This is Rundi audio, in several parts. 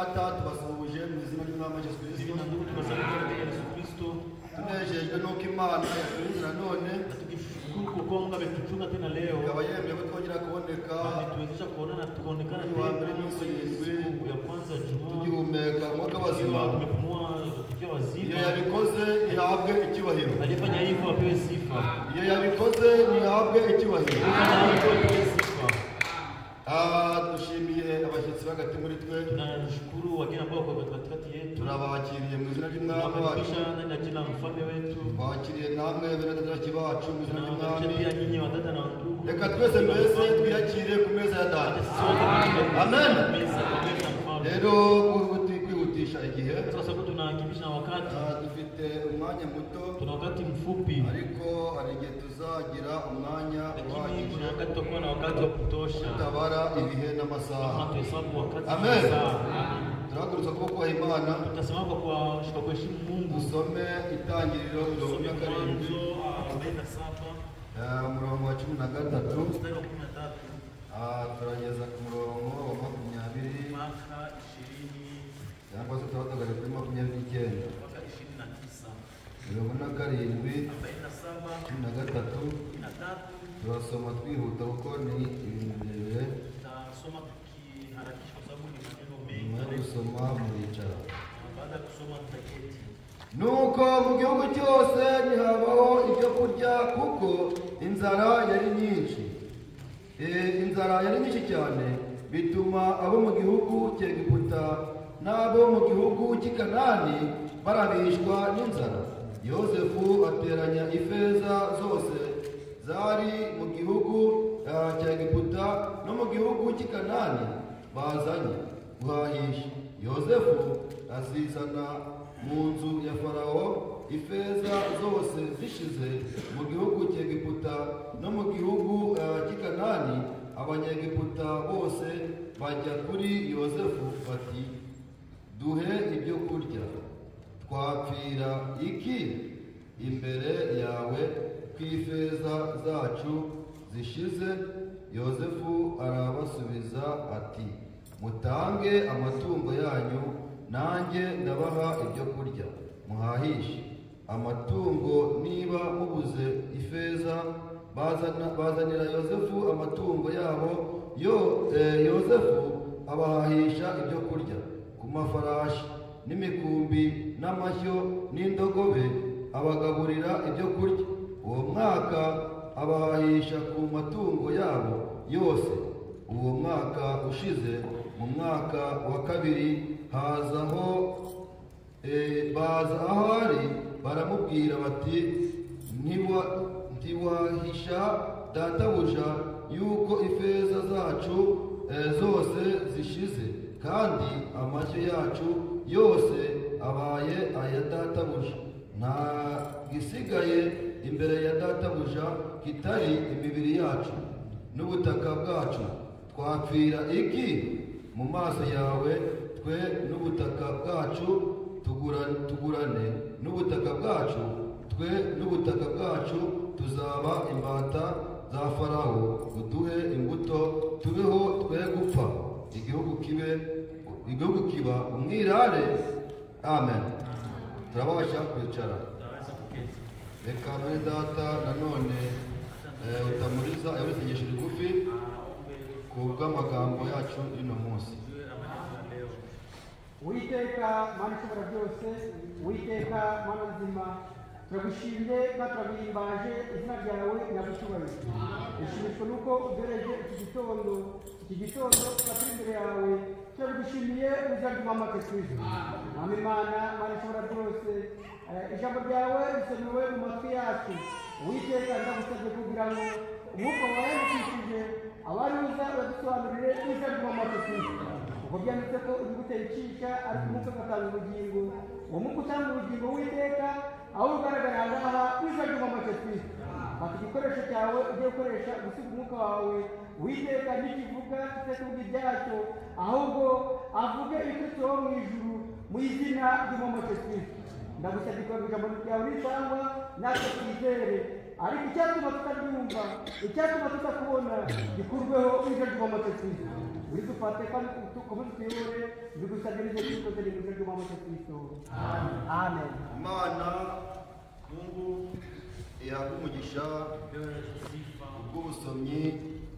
Data, tubasuhuje mu izina ry'Umwami Yesu Kristo. Mimi na ndugu tunasalimu katika Yesu Kristo. Tunejejwe nuko Imana yaturinze nanone, Na tukishukuru kwa kuwa Mungu ametuchunga tena leo. Ikaba yemeye ko twongera kuboneka, Ametuwezesha kuonana tukaonekana Wa mbere tena iminsi irindwi, siku ya kwanza Jumaa. Tugihumeka umwuka wazima. Tukiwa tumepumua tukiwa Iyo wazima. yabikoze ihabwe icyubahiro. Aliyefanya hivyo apewe sifa. Iyo yabikoze ntihabwe icyubahiro. Aliyefanya hivyo apewe sifa. Ah, dushimiye abashyitsi hagati muri twe. Tunashukuru wageni ambao wako katikati yetu. Turabakiriye mu izina ry'Umwami wacu. Tunawakaribisha ndani ya jina la mfalme wetu. Twakiriye namwe bene data bacu mu izina Tunawakaribisha ry'Umwami. pia nyinyi wadada na wandugu. Reka twese mbese twiyakire ku meza ya Data. Sisi wote katika Amen. meza kwa meza ya mfalme. Rero kwihutisha igihe, Kwa sababu tunakimbisha na wakati, ah, dufite umwanya muto, tuna wakati mfupi, ariko hari igihe tuzagira umwanya lakini uhagije kuna wakati tutakuwa na wakati wa kutosha. tutabara ibihe n'amasaha. Kama tuhesabu wakati Amen. na saa. Amen. Turahagurutsa ukuboko kwa Imana, Tutasimama kwa kuheshimu Mungu. Dusome Itangiriro mirongo Tusome ine na karindwi, Mwanzo 47 eh, umurongo wa 13, mstari wa 13 ah, turageza ku murongo wa 20 mpaka 20 cyangwa se tuba tugeze kuri 29. Mpaka 29. 47, 47 13. 13. Turasoma twihuta kuko ni ibintu birebire. Tutasoma tukiharakisha kwa sababu ni maneno Nyuma yo mengi. gusoma muricara. Baada ya kusoma tutaketi. Nuko mu gihugu cyose ntihabaho ibyo kurya kuko inzara yari nyinshi. Inzara yari nyinshi cyane, bituma abo mu gihugu cy'Egiputa n'abo mu gihugu cy'i Kanani barabishwa n'inzara. Yosefu ateranya ifeza zose zari mu gihugu cya Egiputa no mu gihugu cy'i Kanani bazanye guhahisha. Yosefu azizana mu nzu ya Farawo. Ifeza zose zishize mu gihugu cy'Egiputa no mu gihugu cy'i Kanani, Abanyegiputa bose bajya kuri Yosefu bati: "Duhe ibyo kurya, twapfira iki imbere yawe ko ifeza zacu zishize?" Yosefu arabasubiza ati: "Mutange amatungo yanyu, nanjye ndabaha ibyo kurya muhahishe amatungo niba mubuze ifeza." Bazanira Yosefu amatungo yabo, yo Yosefu abahahisha ibyo kurya ku mafarashi n'imikumbi n'amashyo n'indogobe, abagaburira ibyo kurya. Uwo mwaka abahahisha ku matungo yabo yose. Uwo mwaka ushize, mu mwaka wa kabiri, hazaho baza aho ari baramubwira bati: "Ntiwahisha databuja yuko ifeza zacu zose zishize, kandi amashyo yacu yose abaye aya databuja. Nta gisigaye imbere ya databuja kitari imibiri yacu n'ubutaka bwacu. Twapfira iki mu maso yawe? Twe n'ubutaka bwacu tugurane n'ubutaka bwacu, twe n'ubutaka bwacu tuzaba imbata za Farawo. Uduhe imbuto tubeho, twe gupfa, igihugu kiba umwirare." Amen. Turabasha kwicara. Tunaweza kuketi. Reka mwene data nanone utamuriza ayobora isengesho rigufi Aombe ku bw'amagambo yacu y'uno munsi. juu ya maneno ya leo. Uwiteka Mana ishobora byose, Uwiteka Mana nzima, turagushimye kandi turaguhimbaje, izina ryawe riragucyubahiro. Dushimishwa nuko uduhereje iki gitondo, iki gitondo tuba turi imbere yawe, turabigushimiye mu izina ry'Umwami wacu Kristo. Mwami Imana, Mana ishobora byose, ijambo ryawe risomewe mu matwi yacu. Uwiteka, ndagusabye kugira ngo umwuka wawe yandikishije abari uza uradusobanurire mu izina ry'Umwami wacu Kristo. Kuko byanditse ko inyuguti yicisha ariko umwuka ugatanga ubugingo. Uwo mwuka utanga ubugingo, Uwiteka, aho ugaragara aha ngaha mu izina ry'Umwami wacu Kristo. Fata igikoresho cyawe ugiye gukoresha gusiga umwuka wawe. Uwiteka, nikivuga kitari kuvuga ibyacyo, ahubwo avuge ibiturutse wo mu ijuru mu izina ry'Umwami wacu Kristo. Ndagusabye kugira ngo ijambo ryawe nitangwa natwe twizere, ariko icyatuma tutaryumva, icyatuma tutakubona, gikurweho mu izina ry'Umwami wacu Kristo. Ngwino kandi ukomeze utuyobore, bigusabye n'izo Kristo mu izina ry'Umwami wacu Kristo. Amen. Imana Mungu ihabwe umugisha pewe sifa bw'ubusomyi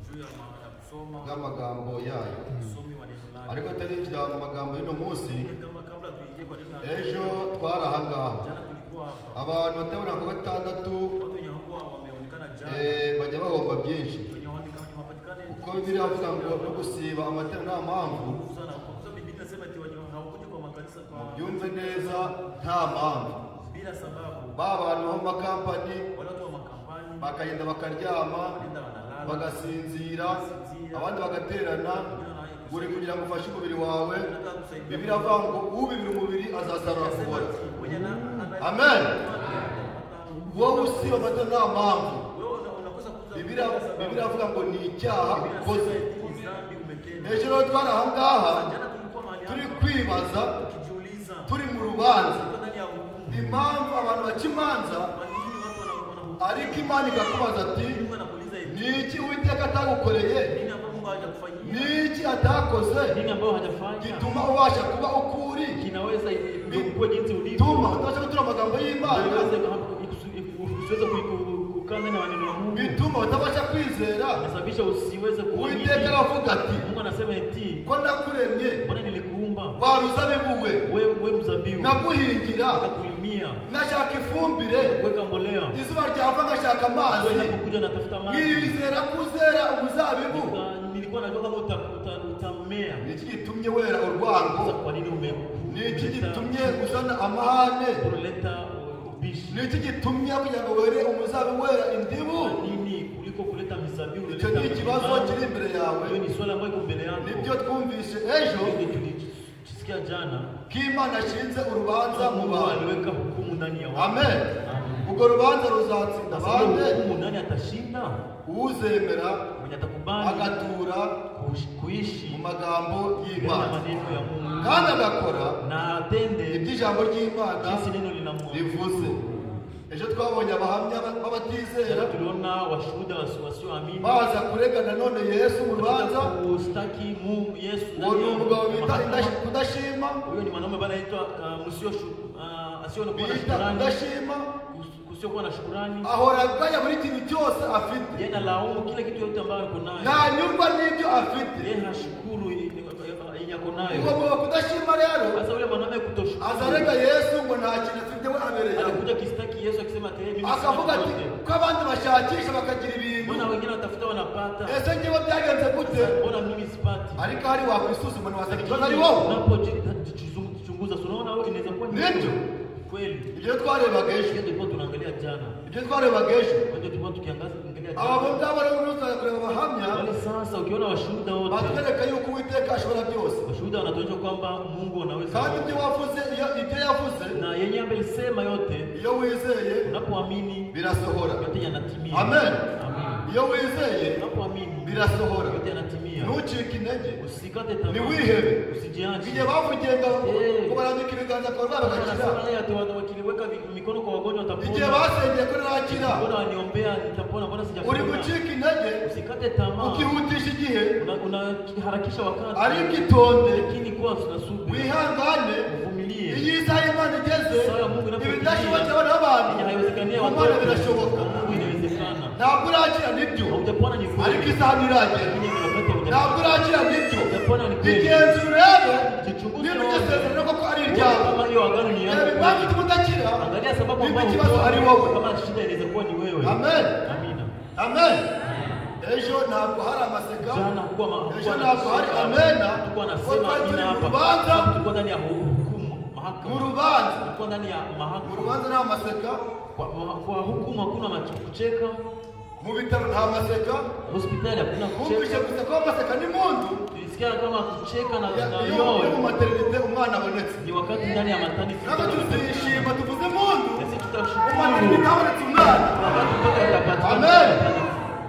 juu ya kusoma bw'amagambo yayo. usomi wa neno lake. Ariko tarinjira mu magambo y'uno munsi, Kama kabla tuingie kwa neno la ejo twari aha ngaha jana, tulikuwa hapa abantu batabona ku gatandatu watu wenye hawakuwa wameonekana jana, bajya bahomba byinshi, wenye hawapatikane kuko Bibiliya ivuga ngo no gusiba amatara nta mpamvu. sana, kwa sababu Biblia inasema eti wenye hawakuja kwa makanisa kwa Byumve neza, nta mpamvu. bila sababu. Ba bantu bo mu makampani Wale watu wa makampani bakagenda bakaryama wanaenda wanalala, bagasinzira, abandi bagaterana buri kugira ngo ufashe umubiri wawe. wanataka kusaidia. Bibiliya avuga ngo ubibira umubiri azasarura kubora. Mwenye Amen. Wowe usiba amata nta mpamvu. Wewe unakosa kuuza Bibiliya bila sababu. Bibiliya avuga ngo ni icyaha Biblia ukoze. inasema eti ni dhambi umetenda. Ejo rero twari aha ngaha Jana tulikuwa mahali turi hapa kwibaza, tukijiuliza, turi mu rubanza, tuko ndani ya hukumu. impamvu abantu baca imanza, Kwa nini watu wanahukumu? ariko Imana ikakubaza ati Mungu anakuuliza hivi, ni iki Uwiteka atagukoreye, nini ambayo Mungu hajakufanyia? ni iki atakoze Nini ambayo hajafanya gituma ubasha kuba uko uri, kinaweza ikuwe jinsi ulivyo, bituma utabasha gutura amagambo y'Imana, usiweze kukaa ndani ya maneno ya Mungu, bituma utabasha kwizera. inasababisha usiweze kuamini. Uwiteka aravuga ati Mungu anasema eti ko nakuremye Bwana, nilikuumba wa ruzabibu we, wewe mzabibu, naguhingira nikakulimia, nashaka ifumbire, kuweka mbolea, izuba ryava ngashaka amazi, wewe unapokuja natafuta maji. nizera ko uzera umuzabibu. Nilikuwa najua kama utamea. Ni iki gitumye wera urwango? Sasa kwa nini ume Ni iki gitumye uzana amahane? unaleta ubishi? Ni iki gitumye kugira ngo were umuzabibu wera indibu? Kwa nini kuliko kuleta mizabibu Icyo unaleta ni ikibazo milimani? kiri imbere yawe. Hiyo ni swali ambayo iko mbele yako. Nibyo twumvise ejo Ndio tulisikia jana. ko Imana ashinze urubanza mu Mungu bantu. aliweka hukumu ndani ya watu. Amen. Urwo rubanza ruzatsinda Sasa hiyo bande? hukumu nani atashinda? Uzemera Mwenye atakubali agatura kuishi mu magambo mbele ya y'Imana maneno ya Mungu kandi agakora na atende iby'ijambo ry'Imana jinsi neno linamwamuru. rivuze. Ejo twabonye abahamya b'abatizera Jana tuliona washuhuda wasioamini baza kurega nanone Yesu mu rubanza. kustaki Mungu Yesu Uwo ndani ni ya umugabo bita mahakama. kudashima, Huyo ni mwanaume bana anaitwa asiyokuwa na bita shukrani, kudashima, kusiokuwa na shukrani. ahora agaya buri kintu cyose afite, Yeye analaumu kila kitu yote ambayo yuko nayo. ntanyurwa n'ibyo afite. Yeye hashukuru yenye ako nayo. Uwo mugabo kudashima rero Sasa yule mwanaume kutoshukuru azarega Yesu ngo nta kintu afite we abereyeho, alikuja kistaki Yesu akisema ati mimi sina akavuga ati chochote. ko abandi bashakisha bakagira ibintu, Mbona wengine watafuta wanapata, ese njyewe byagenze gute? mbona mimi sipati? Ariko hari wakwisuzuma ntiwasanga ikibazo ari wowe. Unapojichunguza unaona wewe inaweza kuwa ni Ndio. kweli. Ibyo twarebaga ejo, Hiyo tulikuwa tunaangalia jana, ibyo twarebaga ejo, ndio tulikuwa tukiangalia abo jana. ngabo rero uzaza kureba abahamya Wale sasa ukiona washuhuda wote, batwereka yuko Uwiteka ashobora byose, washuhuda wanatuonyesha kwamba Mungu anaweza kandi ibyo wavuze, iyo ibyo yavuze, na yenye ambaye alisema yote, iyo wizeye unapoamini birasohora. yote yanatimia. Amen. Amen. Iyo wizeye Unapoamini birasohora. yote yanatimia. Ntucike intege, Usikate tamaa. ntiwihebe. Usijiache. Igihe bavugiye ngo Eh. ngo barambika ibiganza ku barwayi bagakira, Wanasema leo ati wakiliweka mikono kwa wagonjwa igihe watapona. basengeye ko ntarakira, Mbona waniombea nitapona, mbona uri sijapona? gucika intege Usikate tamaa. ukihutisha igihe, Unaharakisha wakati. ariko itonde, Lakini kuwa na subira. wihangane. Uvumilie. Iyo isaha y'Imana igeze, Sawa ya Mungu inapotimia, ibidashobokera abana b'abantu Yenye haiwezekania ku Mana watoto, birashoboka. kwa Mungu inawezekana. Ntabwo urakira nibyo, Haujapona ni kweli. ariko isaha ntiragera. Lakini ni wakati haujapona. Ntabwo urakira nibyo, Haujapona ni kweli. igenzura urebe Jichunguze niba iryo uone. sezerano koko ari Uone iryawe. kama hiyo agano ni Reba yako. impamvu ituma udakira, Angalia sababu niba ambayo ikibazo hutoa, ari wowe. kama shida inaweza kuwa ni wewe. Amen. Amina. Amen. Ejo ntabwo hari amaseka, Jana hakukuwa ejo hakukuwa na ntabwo hari kucheka. amena, Tulikuwa kuko nasema twari turi amina mu hapa. rubanza, Tulikuwa ndani ya hukumu, mu mahakama. rubanza, Tulikuwa ndani ya mu mahakama. rubanza nta maseka, Kwa hukumu hakuna kucheka. mu bitaro nta maseka. Hospitali hakuna Wumvise kucheka. gusa ko amaseka ni mundu Tulisikia kama kucheka na na iyo iyo mu yoyo. maternite umwana abonetse, Ni wakati ndani ya maternity. ntabwo tuzishima tuvuze mundu, Sisi mu tutashukuru. maternite habonetse umwana. Wakati mtoto atapatikana. Amen.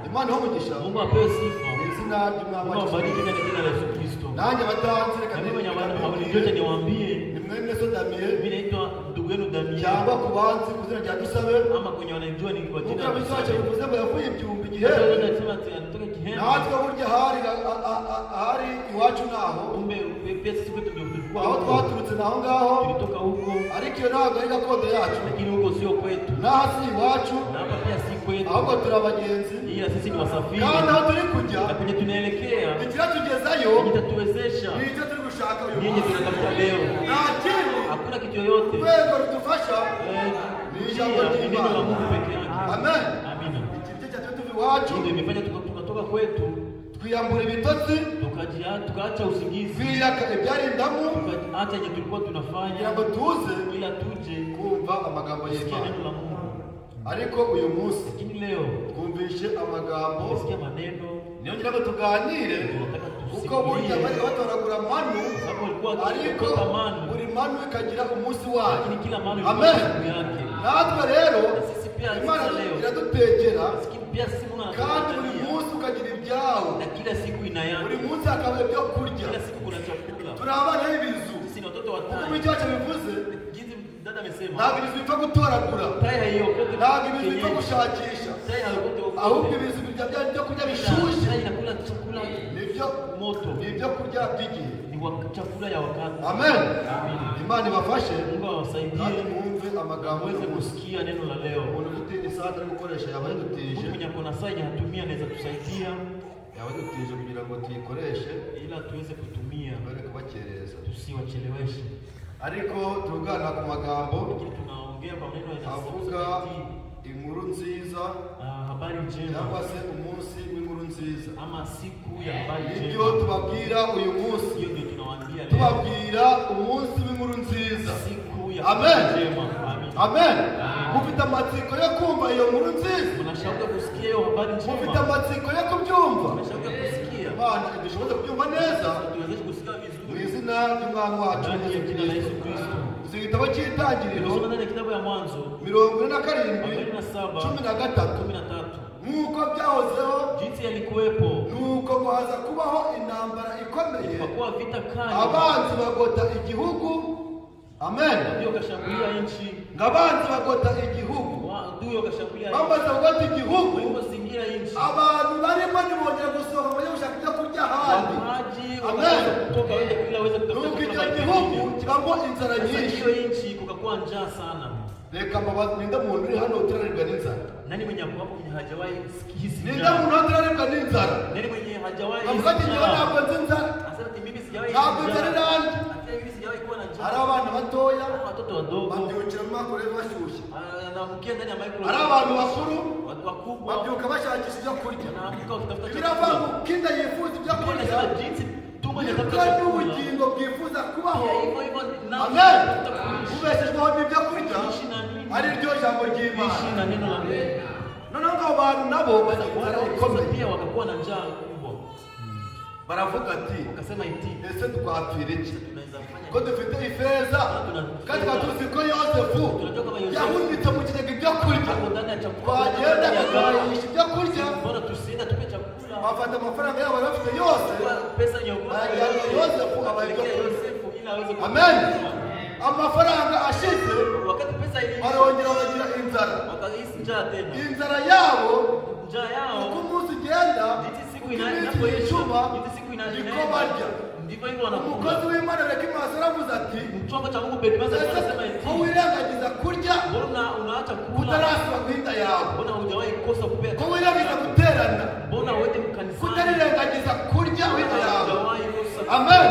Imana ihe umugisha Mungu apewe sifa. mu izina ry'Umwami Mungu wacu. awabariki katika jina la Yesu Kristo. Nanjye batanze reka Na mimi mwenye hawanijua niwaambie, ni mwene so Damien mimi naitwa ndugu yenu Damien. Cyangwa ku banzi ku izina rya Dusabe ama kwenye wanajua ni kwa kuko jina la bizaca Dusabe. Bivuze ngo yavuye ibyumba igihembe Anasema ati anatoka Kihembe. Natwe burya hari hari iwacu naho Kumbe pia sisi kwetu ndio tulikuwa aho huko. twaturutse naho ngaho Tulitoka huko, ariko iyo ntabwo ari gakondo yacu lakini huko sio kwetu, n'aha si iwacu na hapa pia si kwetu, ahubwo turi abagenzi ila sisi ni wasafiri, kandi aho turi kujya na kwenye tunaelekea ikiratugezayo itatuwezesha ni icyo turi gushaka uyu nyinyi munsi tunatafuta leo. Nta kindi Hakuna kitu yoyote urwego rudufasha Eh, ni ijambo njia, ni neno la ry'Imana. Mungu peke yake. Amen. Amina. Iki nicyo cyatumye tuva iwacu Ndio imefanya tukatoka kwetu twiyambura ibitotsi tukaacha usingizi, twiyaka ibyari indamu tukaacha yenye tulikuwa kugira tunafanya ngo tuze ila tuje kumva amagambo kusikia y'Imana neno la Mungu. Ariko uyu munsi Lakini leo twumvishe amagambo tumesikia maneno, niyo ngira ngo tuganire tunataka kuko burya tusimulie, bari batoragura manu sababu walikuwa ariko wakikota manu, buri manu ikagira umunsi wayo lakini kila manu ilikuwa Amen. na siku yake. Natwe rero Na sisi pia Imana sasa leo iradutekera Lakini pia sisi Mungu kandi buri anatuandalia munsi ukagira ibyawo na kila siku ina buri yake, munsi hakaba ibyo kurya kila siku kuna chakula. Turi abana b'ibizu Sisi ni watoto wa kuko tai, icyo bivuze jinsi dada amesema, ntabwo ibizu bipfa gutoragura tai haiokote ntabwo ibizu bipfa kienyeji, gushakisha tai haiokote ahubwo okote, ibizu birya bya byo kurya bishyushye tai inakula chakula nibyo moto, ni ibyo kurya by'igihe ni chakula ya wakati. Amen. Amina. Imana ibafashe Mungu kandi awasaidie mwumve amagambo muweze y'umunsi kusikia neno la leo. Umuntu ufite isaha atari gukoresha yaba yadutije Mtu mwenye ako na saa yenye hatumia anaweza tusaidia, yaba yadutije kugira ngo tuyikoreshe ila tuweze kutumia, bare kubakereza tusiwacheleweshe. Ariko tugana ku magambo Lakini tunaongea kwa maneno avuga yanasaidia inkuru nziza habari njema cyangwa se umunsi w'inkuru nziza ama siku ya habari nibyo njema. tubabwira uyu munsi Hiyo ndio tunawaambia leo, tubabwira umunsi w'inkuru nziza siku ya Amen. habari njema. Amina. Amen. Mufite amatsiko yo kumva iyo nkuru nziza Tunashauka kusikia hiyo habari mufite njema, amatsiko yo kubyumva tunashauka kusikia, Imana idushoboze kubyumva neza tuwezeshe kusikia mu vizuri izina ry'umwami wacu ndani ya Yesu jina la Kristo Yesu Kristo. Gusa igitabo cy'itangiriro Tunasoma ndani ya kitabu ya Mwanzo 47 47 13 13, nk'uko byahozeho jinsi yalikuwepo, nuko ngo haza kubaho intambara ikomeye kwa kuwa vita kali, abanzi bagota igihugu amen adui wakashambulia nchi, ngo abanzi bagota igihugu adui wakashambulia nchi, bamaze kugota igihugu walipozingira nchi, abantu barimo ntibongera gusohoka ngo bajye gushaka ibyo kurya ahandi wakaaji Amen. wakaanza kutoka waende kila waweze kutafuta Nuko chakula icyo mahali gihugu pengine. kibamo inzara Sasa nyinshi hiyo nchi kukakuwa njaa sana. Reka mbabaze ninde muntu uri hano utararibwa n'inzara Nani mwenye hapo hapo mwenye hajawahi hisi ninde njaa? muntu utararibwa n'inzara Nani mwenye hajawahi bavuga ati hisi njyewe njaa? ntabwo nzi inzara Anasema ati mimi sijawahi ntabwo hisi inzara njaa. iranjye Hata mimi sijawahi kuwa na hari njaa. abana batoya Watoto wadogo babyukira mu makorero bashyushye anaamkia ndani ya microwave. hari abantu bakuru Watu wakubwa babyuka bashakisha ibyo kurya wanaamka wakitafuta biravuga chakula. ngo uko inda yifuza ibyo Biblia kurya inasema jinsi tumbo niko inatafuta chakula. n'ubugingo bwifuza kubaho Pia hivyo hivyo nafsi Amen. inatafuta kuishi. Ubeshejweho n'ibyo kurya Kuishi na nini? ari ryo jambo ry'Imana Kuishi na neno la Mungu. Noneho ngo abo bantu nabo bagira inzara Wale sasa ikomeye pia wakakuwa na njaa kubwa. Baravuga ati Wakasema iti ese twapfira iki tunaweza fanya ko dufite ifeza kandi tukaba tuzi ko Yosefu Tunajua kama Yosefu yahunitse mu kigega ibyo kurya hapo ndani ya chakula. twagenda ndani ya ghala. tukabahisha ibyo kurya Mbona tusienda tupe chakula? bafata amafaranga yabo bari bafite yose Kwa pesa yenye uko Barajyana Yosefu abaha ibyo wakapelekea kurya. Yosefu ili aweze Amen. kukula. Amafaranga ashize Wakati pesa iliisha, barongera bagira inzara wakahisi njaa tena. inzara yabo Njaa uko yao umunsi ugenda jinsi siku uko iminsi inapoisha, yicuma jinsi siku niko barya ndivyo hivyo wanakula. Umukozi w'Imana Rekimasi aravuze ati Chombo cha Mungu Bedimasa ese anasema ko eti wirengagiza kurya mbona unaacha kula? utarasiba guhinda yawe Mbona hujawahi kosa kupea? ko wirengagiza guterana Mbona uende kanisani? kutarirengagiza kurya w'inda yawe Hujawahi kosa. Amen.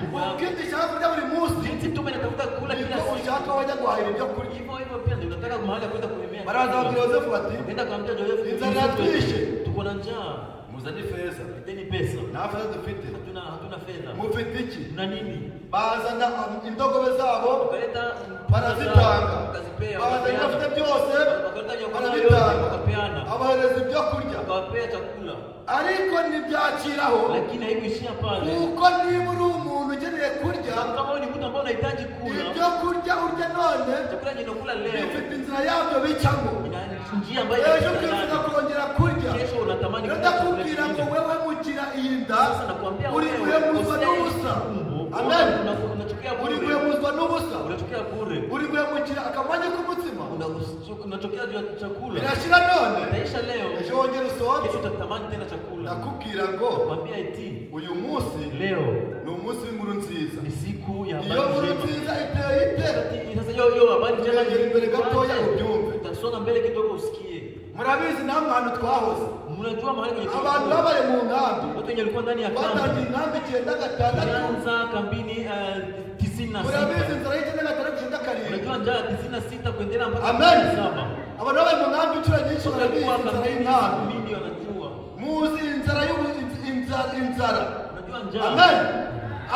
Tumbo yako. Uko ushaka kurya buri munsi Jinsi tumbo inatafuta kula kila niko siku. ushaka wajya guhahira ibyo kurya Hivyo hivyo pia ndio unataka mahali ya kwenda kuhemea. Baraza babwira Yosefu bati Nenda kaambia Josefu, Inzara iratwishe. Tuko na njaa. Muzane ifeza Leteni pesa. Nta feza dufite Hatuna fedha. mufite iki Tuna nini? Bazana indogobe zabo Wakaleta barazitanga wakazipea, bazana ibyo wakapeana. bafite byose Wakaleta vyakula yote barabitanga wakapeana. abahereza ibyo kurya Wakawapea chakula. Ariko ntibyakiraho Lakini haikuishia pale. kuko niba uri umuntu ukeneye kurya Kama wewe ni mtu ambaye unahitaji kula, ibyo kurya urya none chakula chenye unakula leo bifite inzira yabyo bicamo ina njia ambayo ejo inapita ukifuza ndani. kongera kurya Kesho unatamani rero kula chakula ndakubwira ngo kingine. wewe mukira iyi nda Sasa nakwambia uri wewe, guhemuzwa usiaye n'ubusa tumbo, Amen. unachukia Uri bure. guhemuzwa n'ubusa. Unachokea bure. Uri guhemukira akamanya k'umutsima. Unachokea juu ya chakula. Birashira none. Itaisha leo. Ejo wongera usonze. Kesho utatamani tena chakula. Ndakubwira ngo Nakwambia eti uyu munsi leo ni umunsi w'inkuru nziza. ni siku ya Iyo habari nkuru njema. nziza iteye ite? Sasa hiyo habari njema Turegera imbere gatoya ubyumve. Utasonga mbele kidogo usikie. Murabizi namwe ahantu twahoze. Mnajua mahali kwenye Abantu tulikuwa. babaye mu nkambi. Watu wenye walikuwa ndani ya kambi. Batangiye inkambi 96. Tulianza kambini 96. Murabizi inzara y'96 97. Unajua njaa ya 96 kuendelea mpaka Amen. 97. Abantu babaye mu nkambi inshuro nyinshi barabizi Walikuwa inzara kambini y'inkambi. mingi wanajua. Muzi inzara inzara. Unajua njaa. Amen.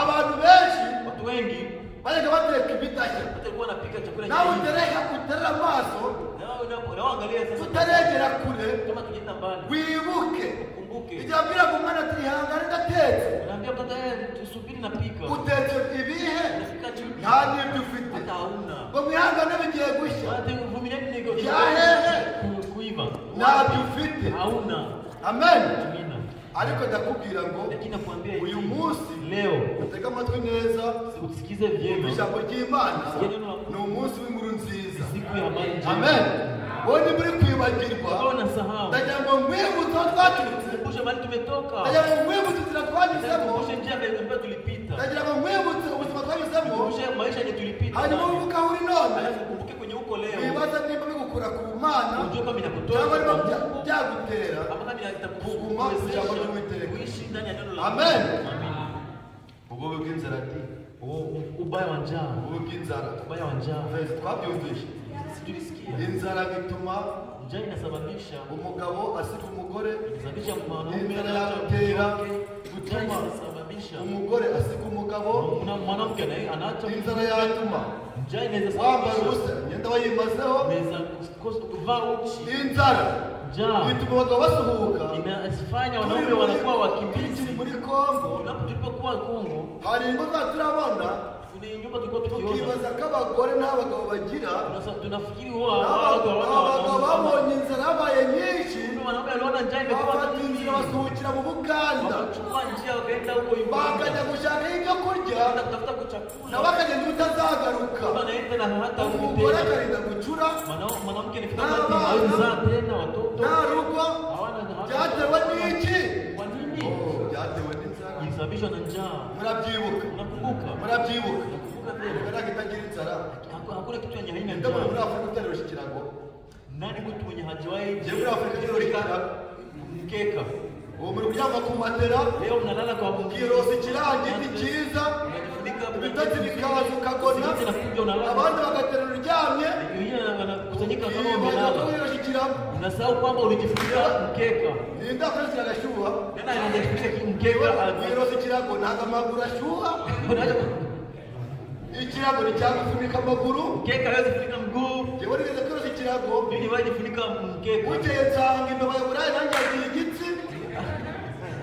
Abantu benshi Watu wengi bajyaga bateka ibidashya. watu walikuwa wanapika chakula Nawe cha utereka uterera amaso na angalia sasa tutaregera kure kama tukienda mbali wibuke. ukumbuke. Igihe abwiraga umwana ati ihangane ndatetse. Unaambia mtoto tusubiri na pika. Utetse ibihe Unafika chini nta n'ibyo ufite. hata hauna. Ngo mwihangane bigiye gushya. Hata uvumilieni niko Ya hehe. kuiva. Ntabyo ufite. Hauna. Amen. Amina. Ariko ndakubwira ngo Lakini nakwambia eti, uyu munsi leo utege amatwi neza usikize vyema. ijambo ry'Imana ni umunsi w'inkuru nziza. Siku ya habari njema. Amen. Wowe niba uri kwibagirwa Wewe unasahau. ndagira ngo nkwibutse aho twaturutse. Kumbushe mahali tumetoka. Ndagira ngo nkwibutse inzira twanyuzemo. Kumbushe njia ambayo tulipita. Ndagira ngo nkwibutse ubuzima twanyuzemo. Kumbushe maisha yenye tulipita. Hanyuma wibuke aho uri none. Alafu ukumbuke kwenye uko leo. Wibaza niba bigukura ku Mana Ujue kama inakutoa cyangwa niba kwa Mungu, byagutera ama kama kuguma ku ijambo ry'Uwiteka. kuishi ndani ya neno la Amen. Mungu. Amen. Ububi bw'inzara di. Ubaya wa njaa. Ububi bw'inzara. Ubaya wa njaa. Twese twabyumvise. Situlisikia. Inzara bituma Njaa inasababisha umugabo asiga umugore. inasababisha mwanaume Inzara anaacha yagutera mke. Njaa gutuma inasababisha umugore asiga umugabo. mwanamke anaacha Inzara yatuma njaa inaweza wambara sababisha ubusa imyenda wayimazeho. unaweza kuvaa uchi. Inzara Njaa bituma abagabo basuhuka. inafanya wanaume wanakuwa wakimbizi. Tukiri muri Kongo Tulipokuwa Kongo hari ingo twari turabona kuna nyumba tulikuwa tukiona tukibaza ko abagore nta bagabo bagira. Tunafikiri wao watu hawana Abagabo babonye inzara yabaye nyinshi wanaume waliona njaa imekuwa bafata nyingi, inzira basuhukira mu Buganda wakachukua njia wakaenda huko Uganda bakajya gushaka ibyo kurya kwenda kutafuta chakula. nabo akagenda utazagaruka. Wanaenda na hata Umugore tena. akarinda gucura Mwanamke ni Nta wakati bana. hawezi tena watoto nta rugo. hawana. Byatewe n'iki? Kwa nini? Byatewe n'inzara. Ilisababishwa na njaa. Murabyibuka. Unakumbuka? Murabyibuka. Unakumbuka tena? Imbaraga itagira inzara. Hakuna kitu yenye haina Ndabona muri njaa. Afurika utaryoshya ikirago. Nani mtu mwenye hajawahi Njye muri Afurika ntiyoroshe ikirago. mkeka? Ubu muri kuryama ku matera Leo mnalala kwa ukirosa ikirangiti cyiza unajifunika ibitotsi bikaza ukagona Usingizi inakuja unalala. abandi bagaterura uryamye Wengine wanakusanyika kama ukibaza ko umelala. wiyoroshe ikirago. Unasahau kwamba ulijifunika mkeka. Ninde akoresha agashyuha? Tena anajifunika mkeka. Wiyoroshe ikirago ntabwo amaguru ashyuha. Ikirago nticyagufunika amaguru. Mkeka hawezi kufunika mguu. Njyewe nigeze kwiyorosha ikirago Mimi niwahi jifunika mkeka. bukeye nsanga imbeba ya burayi nanjye yagiye igitsi.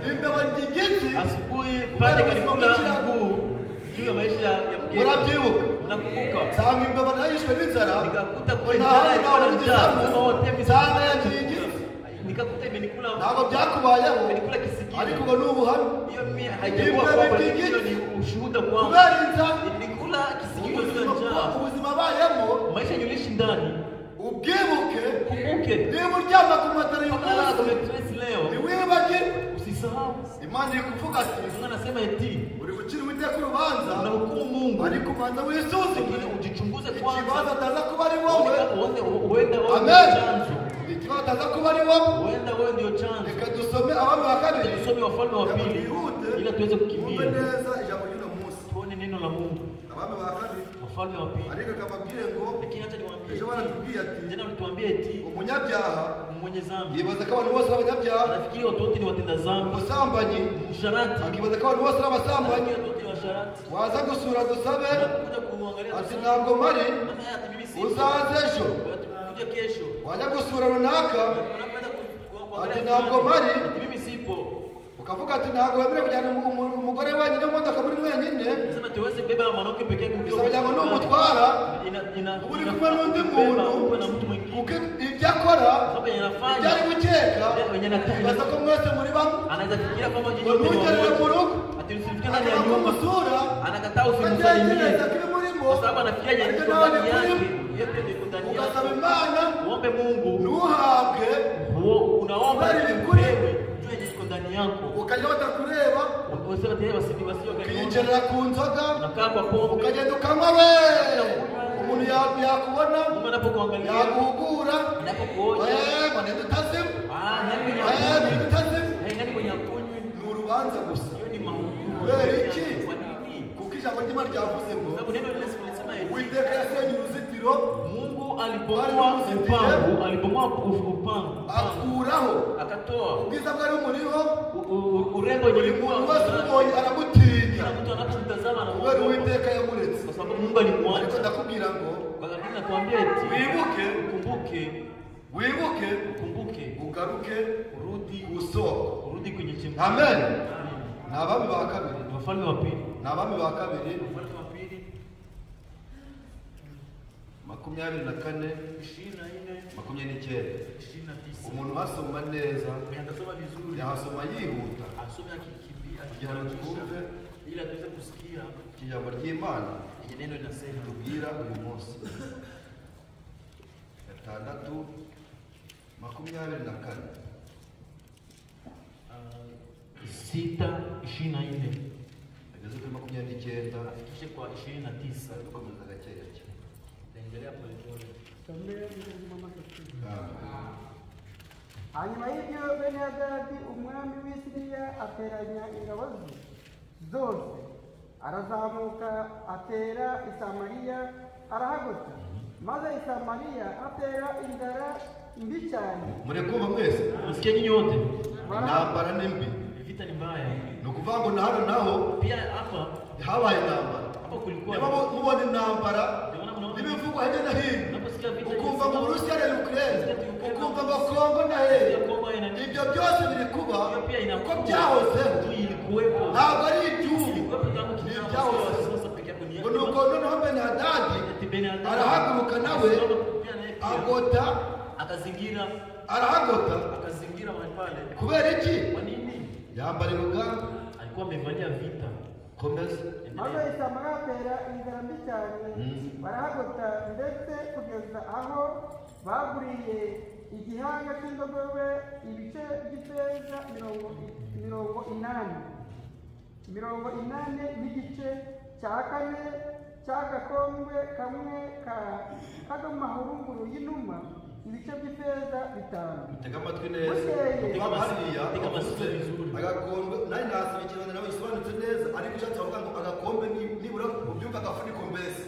Imbeba ndya igitsi. Asubuhi pale kalikula mguu juu ya maisha ya mkeka. Murabyibuka. Unakumbuka? Nsanga imbeba nayo yishwe n'inzara. Nikakuta kwa Nta njaa handi ilikuwa na nabona njaa. igisambu. Sema wote mimi Nsanga yagiye igitsi. Nikakuta imenikula Ntabwo byakubayeho imenikula kisigino. ariko ubwo ni ubuhamya. Hiyo mimi haijakuwa kwamba hiyo ni ushuhuda kwangu. Kubera inzara Nilikula kisigino juu ya njaa. ubuzima abayemo Maisha yulishi ndani. ubwibuke. Kumbuke. Niba uryama ku matara uyu Kama unalala munsi kwa mattress leo ntiwibagirwe. usisahau. Imana iri kuvuga ati Mungu anasema eti uri gucira Uwiteka urubanza unahukumu Mungu ariko ubanza wisuzume lakini ujichunguze ikibazo kwanza. ataza kuba ari wowe. Huenda wewe ndio Amen. chanzo. Ikibazo ataza kuba ari wowe. Huenda wewe ndio chanzo. Reka dusome Abami ba kabiri. Tusome Wafalme wa Reka Pili twihute ili tuweze twumve kukimbia. neza ijambo ry'uno munsi. Tuone neno la Mungu. Abami ba kabiri. Wafalme wa Pili. Ariko kababwire ngo Lakini acha niwaambie. ejo baratubwiye ati Jana ulituambia eti umunyabyaha mwenye dhambi yibaza ko abantu bose ari abanyabyaha. anafikiri watu wote ni watenda dhambi. Umusambanyi Msharati akibaza ko abantu bose ari abasambanyi. anafikiri watu wote ni washarati. Waza gusura dusabe Unakuja kuangalia ati ntabwo mpari Sasa ati mimi sipo. uzaze ejo. Kuja kesho. Wajya gusura runaka Unakwenda kuangalia ati ntabwo mpari ati mimi sipo. ukavuga ati ntabwo wemerewe kujyana umugore wenyine mu modoka muri mwenyine. Nasema tuweze beba mwanamke peke yake Bisaba kugira ngo numutwara ina uba uri kumwe n'undi muntu uwe na mtu mwingine. kuko ibyo akora Sababu yenye ibyo anafanya ari gukeka wenye anataka bibaza ko mwese muri bamwe. anaweza fikiria kwamba nyinyi Ngo wote ni ntugerere mu wamoja. rugo Ati usimfike ndani ya akaba nyumba. kumusura Anakataa usimsalimie. atekereza ko ibimurimo bikuriho Kwa sababu anafikiria ariko iko nawe ndani yake. bikuriho Yeye pia iko ndani ugasaba yake. Imana Uombe Mungu, ntuhabwe unaomba Kubera ibikuri. upewe juu yenye iko ndani yako. Ukajya batakureba Unasema tena wasio ukiyicarira ku nzoga unakaa kwa pombe. Ukagenda ukanywa we umuntu yakubona Mungu anapokuangalia, yaguhugura anapokuona, Eh, ngo utazima ah, nani mwenye Eh, ninde utazima Eh, nani mwenye akunywi? Ni urubanza gusa. Hiyo ni mahukumu. Kubera iki? Kwa nini? Kuko ijambo ry'Imana ryavuze ngo Sababu neno lile linasema hivi. Uwiteka yasenye uruzitiro. Mungu alibomoa upango, alibomoa upango, Akuraho akatoa ubwiza bwari bumuriho. Urembo Buri ilikuwa muntu wese umubonye aramutinya kila mtu anapomtazama kubera anamuogopa Uwiteka yamuretse. kwa sababu Mungu Ariko alimwacha. ndakubwira ngo Kwa lakini nakwambia eti wibuke ukumbuke, wibuke ukumbuke, ugaruke urudi, ku isoko. Urudi kwenye chemchemi. Amen. Ni Abami ba Kabiri. Ni Wafalme wa Pili. Ni Abami ba Kabiri Wafalme wa Pili 24 24 29. 29. Umuntu uhasoma neza Mwenye atasoma vizuri yahasoma yihuta asome akikimbia, kugira ngo twumve ili atuweze kusikia ijambo ry'Imana yenye neno linasema. Tubwira uyu munsi. 6:24. 6:24 Ageze kuri 29. Afikishe kwa 29. Dukomeza gake gake. Taendelea polepole. Hanyuma y'ibyo Benihadadi umwami w'i Siriya ateranya ingabo ze zose arazamuka atera i Samariya arahagota maze i Samariya atera inzara mbi cyane. Murikumva mwese? Msikie nyinyi wote. Intambara ni mbi. Vita ni mbaya. Ni ukuvuga ngo na hano naho Pia hapa habaye intambara. hapa kulikuwa Niba mubona intambara Ndio maana mnaona n'ibivugwa hirya no hino unaposikia vita ukumva ngo Uburusiya na Ukraine ukumva ngo Kongo na hehe Kongo ina ibyo byose biri kuba hiyo pia uko inakuwa byahozeho tu ilikuwepo. ntabwo ari iby'ubu Ilikuwepo tangu ni kitambo, ibyahozeho. sasa peke yako ni Ngo nuko noneho Benihadadi Eti Benihadadi arahaguruka nawe akasimama pia naye pia agota akazingira arahagota akazingira mahali pale. Kubera iki? Kwa nini? Yambara urugamba. Alikuwa amevalia vita. Komeza. Maze i Samariya atera inzara mbi cyane barahagota ndetse kugeza aho baguriye igihanga cy'indogobe ibice by'ifeza 80 80 n'igice cya kane cy'agakombe kamwe k'amahurunguru y'inuma ibice by'ifeza 5. Tega amatwi neza. Bukeye. Kuba hariya Tega amatwi bavuze vizuri. Agakombe nari nasaba ikinyarwanda nawe gisobanutse neza ariko ushatse bavuga ngo agakombe nibura ubyumva agafuniko mbese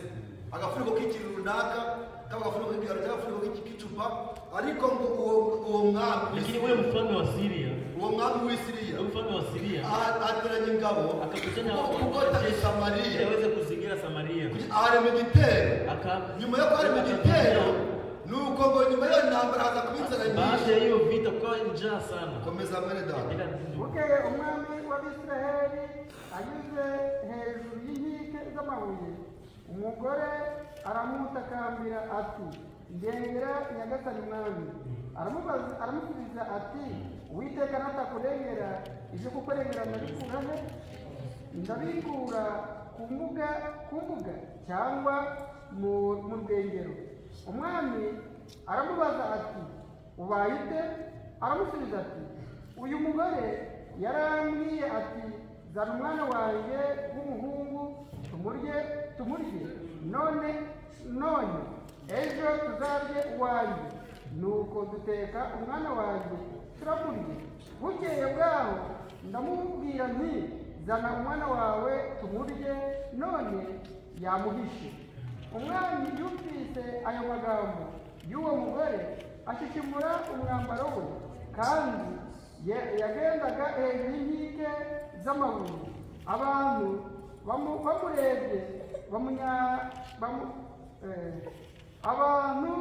agafuniko k'ikintu runaka kaba agafuniko k'igihano cyangwa agafuniko k'icupa ariko ngo uwo mwami Lakini ule mfalme wa Syria, uwo mwami w'i Siriya ule mfalme wa Syria ateranya ingabo akakusanya kugota i jeshi ili Samariya aweze kuzingira Samaria. Arema igitero. Aka Nyuma yo kwarema igitero nuko ngo nyuma y'iyo ntambara haza kuba inzara baada nyinshi. ya hiyo vita kukawa njaa sana. Komeza mwene data. Endelea ndugu. Bukeye umwami w'Abisiraheli anyuze hejuru y'inkike z'amabuye umugore aramutakambira ati ndengera nyagasani mwami. Aramusubiza ati Uwiteka natakurengera ibyo kukurengera ndabikura he? Ndabikura ku mbuga cyangwa mu rwengero. Umwami aramubaza ati ubaye ute? Aramusubiza ati uyu mugore yarambwiye ati zana umwana wanjye w'umuhungu tumurye none ejo tuzarye uwanjye. Nuko duteka umwana wanjye turamurya. Bukeye bwaho ndamubwira nti zana umwana wawe tumurye none yamuhishe. Umwami yumvise ayo magambo y'uwo mugore ashishimura umwambaro we kandi yagendaga hejuru y'inkike z'amabuye. Abantu bamurebye abantu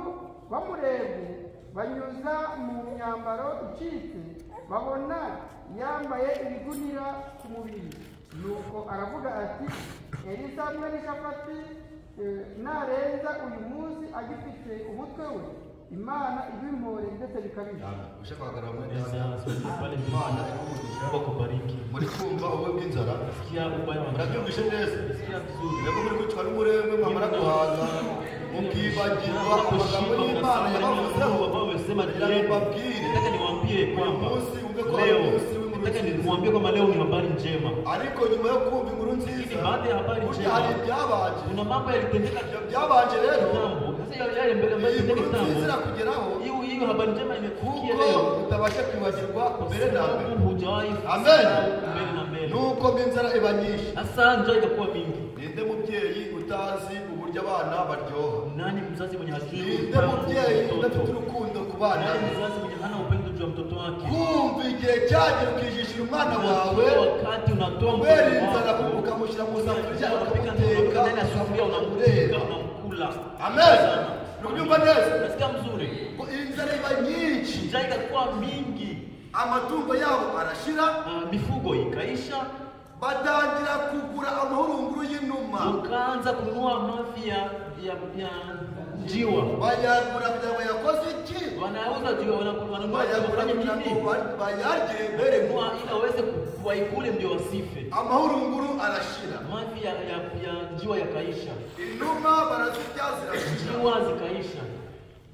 bamurebye banyuza mu myambaro icitse babona yambaye ibigunira ku mubiri. Nuko aravuga ati Elisa mwene Shafati narenza uyu munsi agifite umutwe we Imana ibimpore ndetse bikabije. Ushaka kuhagarara mwene data, Imana iguhe Mungu akubariki. Muri kumva ubube bw'inzara, Sikia ubaya wa njaa. murabyumvishe neza. Sikia vizuri. Mwebwe muri kwicwa n'umurengwe mwamara guhaga mukibagirwa amagambo y'Imana yabavuzeho. Kugira ngo mbabwire, Nataka niwaambie kwamba uyu munsi wumve ko ari leo, umunsi w'inkuru nataka nziza. niwaambie kwamba leo ni habari njema. Ariko nyuma yo kumva inkuru nziza, Lakini baada ya habari burya njema, hari ibyabanje. kuna mambo yalitendeka Ibyo byabanje rero, kitambo. Sasa yale mbele ambayo iyi yalitendeka nkuru nziza kitambo, irakugeraho hiyo habari njema imekufikia kuko leo utabasha kwibagirwa kwa mbere na mbere. sababu hujawahi Amen. kusahau mbele na mbele. Nuko inzara iba nyinshi. Sasa njaa ikakuwa mingi. Ninde mubyeyi utazi uburyo abana baryoha? Nani mzazi mwenye hajui Ninde utamu wa mubyeyi udafite mtoto? urukundo ku bana Nani be? mzazi mwenye hana upendo juu ya mtoto wake? Kumva igihe cyagera ukijishira umwana wawe Unafika wakati unatoa kubera mtoto inzara, wako ukamushyira mu safuriya, unapika ukamuteka, ndani ya sufuria, unamupika, ukamureba. unamkula. Amen. Urabyumva neza? Unasikia mzuri? Ngo inzara iba nyinshi, Njaa ikakuwa mingi, amatungo yabo arashira, mifugo ikaisha, batangira kugura amahurunguru y'inuma, wakaanza kununua mafi ya njiwa. Bayagura kugira ngo yakoze iki? Wanauza njiwa, wananunua Bayagura wafanye kugira ngo nini? bayarye mbere ngo Kununua ili waweze waikule ndio wasife. Amahurunguru arashira, Mafi ya njiwa yakaisha, inuma barazirya zirashira. njiwa zikaisha.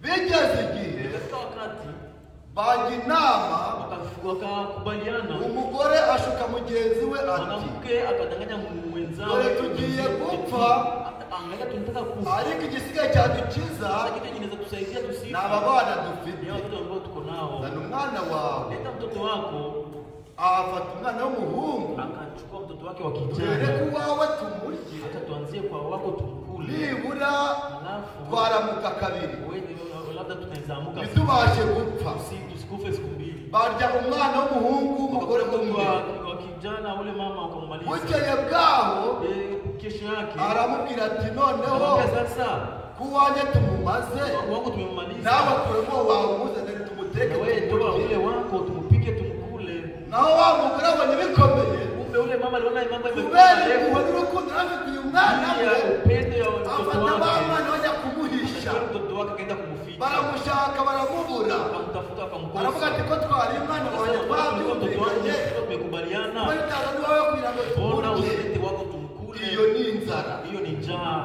Bigeze igihe Katika wakati bajya inama, wakakubaliana, umugore ashuka mugenzi we ati, mwanamke akadanganya mwenzao, dore tugiye gupfa, angalia tunataka kufa, ariko igisigaye cyadukiza sasa kitu kinaweza tusaidia tusife ni aba bana ni dufite. watoto ambao tuko nao. Zana umwana wawe. Leta mtoto wako. Afata umwana w'umuhungu, Akachukua mtoto wake wa duhere kijana, ku wawe tumurye, hata tuanzie kwa wako tumkule, nibura alafu twaramuka kabiri labda tunaweza amuka ntitubashe gupfa. tusikufe siku mbili. Barya umwana w'umuhungu w'umugore umwe. Wa kijana ule mama wakamaliza. Bukeye bwaho Kesho yake aramubwira ati, noneho akamwambia sasa ku wanjye tumumaze, wangu tumemmaliza, nawe kuremo wawe umuzanire tumuteke na wewe toa tumurye. ule wako tumupike tumkule. Naho wa mugore abonye bikomeye, Kumbe ule mama aliona mambo imekuwa kubera marefu, impuhwe n'urukundo afitiye umwana we, ya upendo ya mtoto afata wa wake, mwana bajya kumuhisha, akachukua mtoto wake akaenda kumficha, baramushaka baramubura, akamtafuta baravuga akamkosa. ati ko twari umwana wanjye Akasema, "Bwana, mtoto wangu twabyumvikanye, tumekubaliana, kuba utaza n'iwawe kugira ngo mbona tumurye." usilete wako tumkule? Iyo ni inzara. Hiyo ni njaa.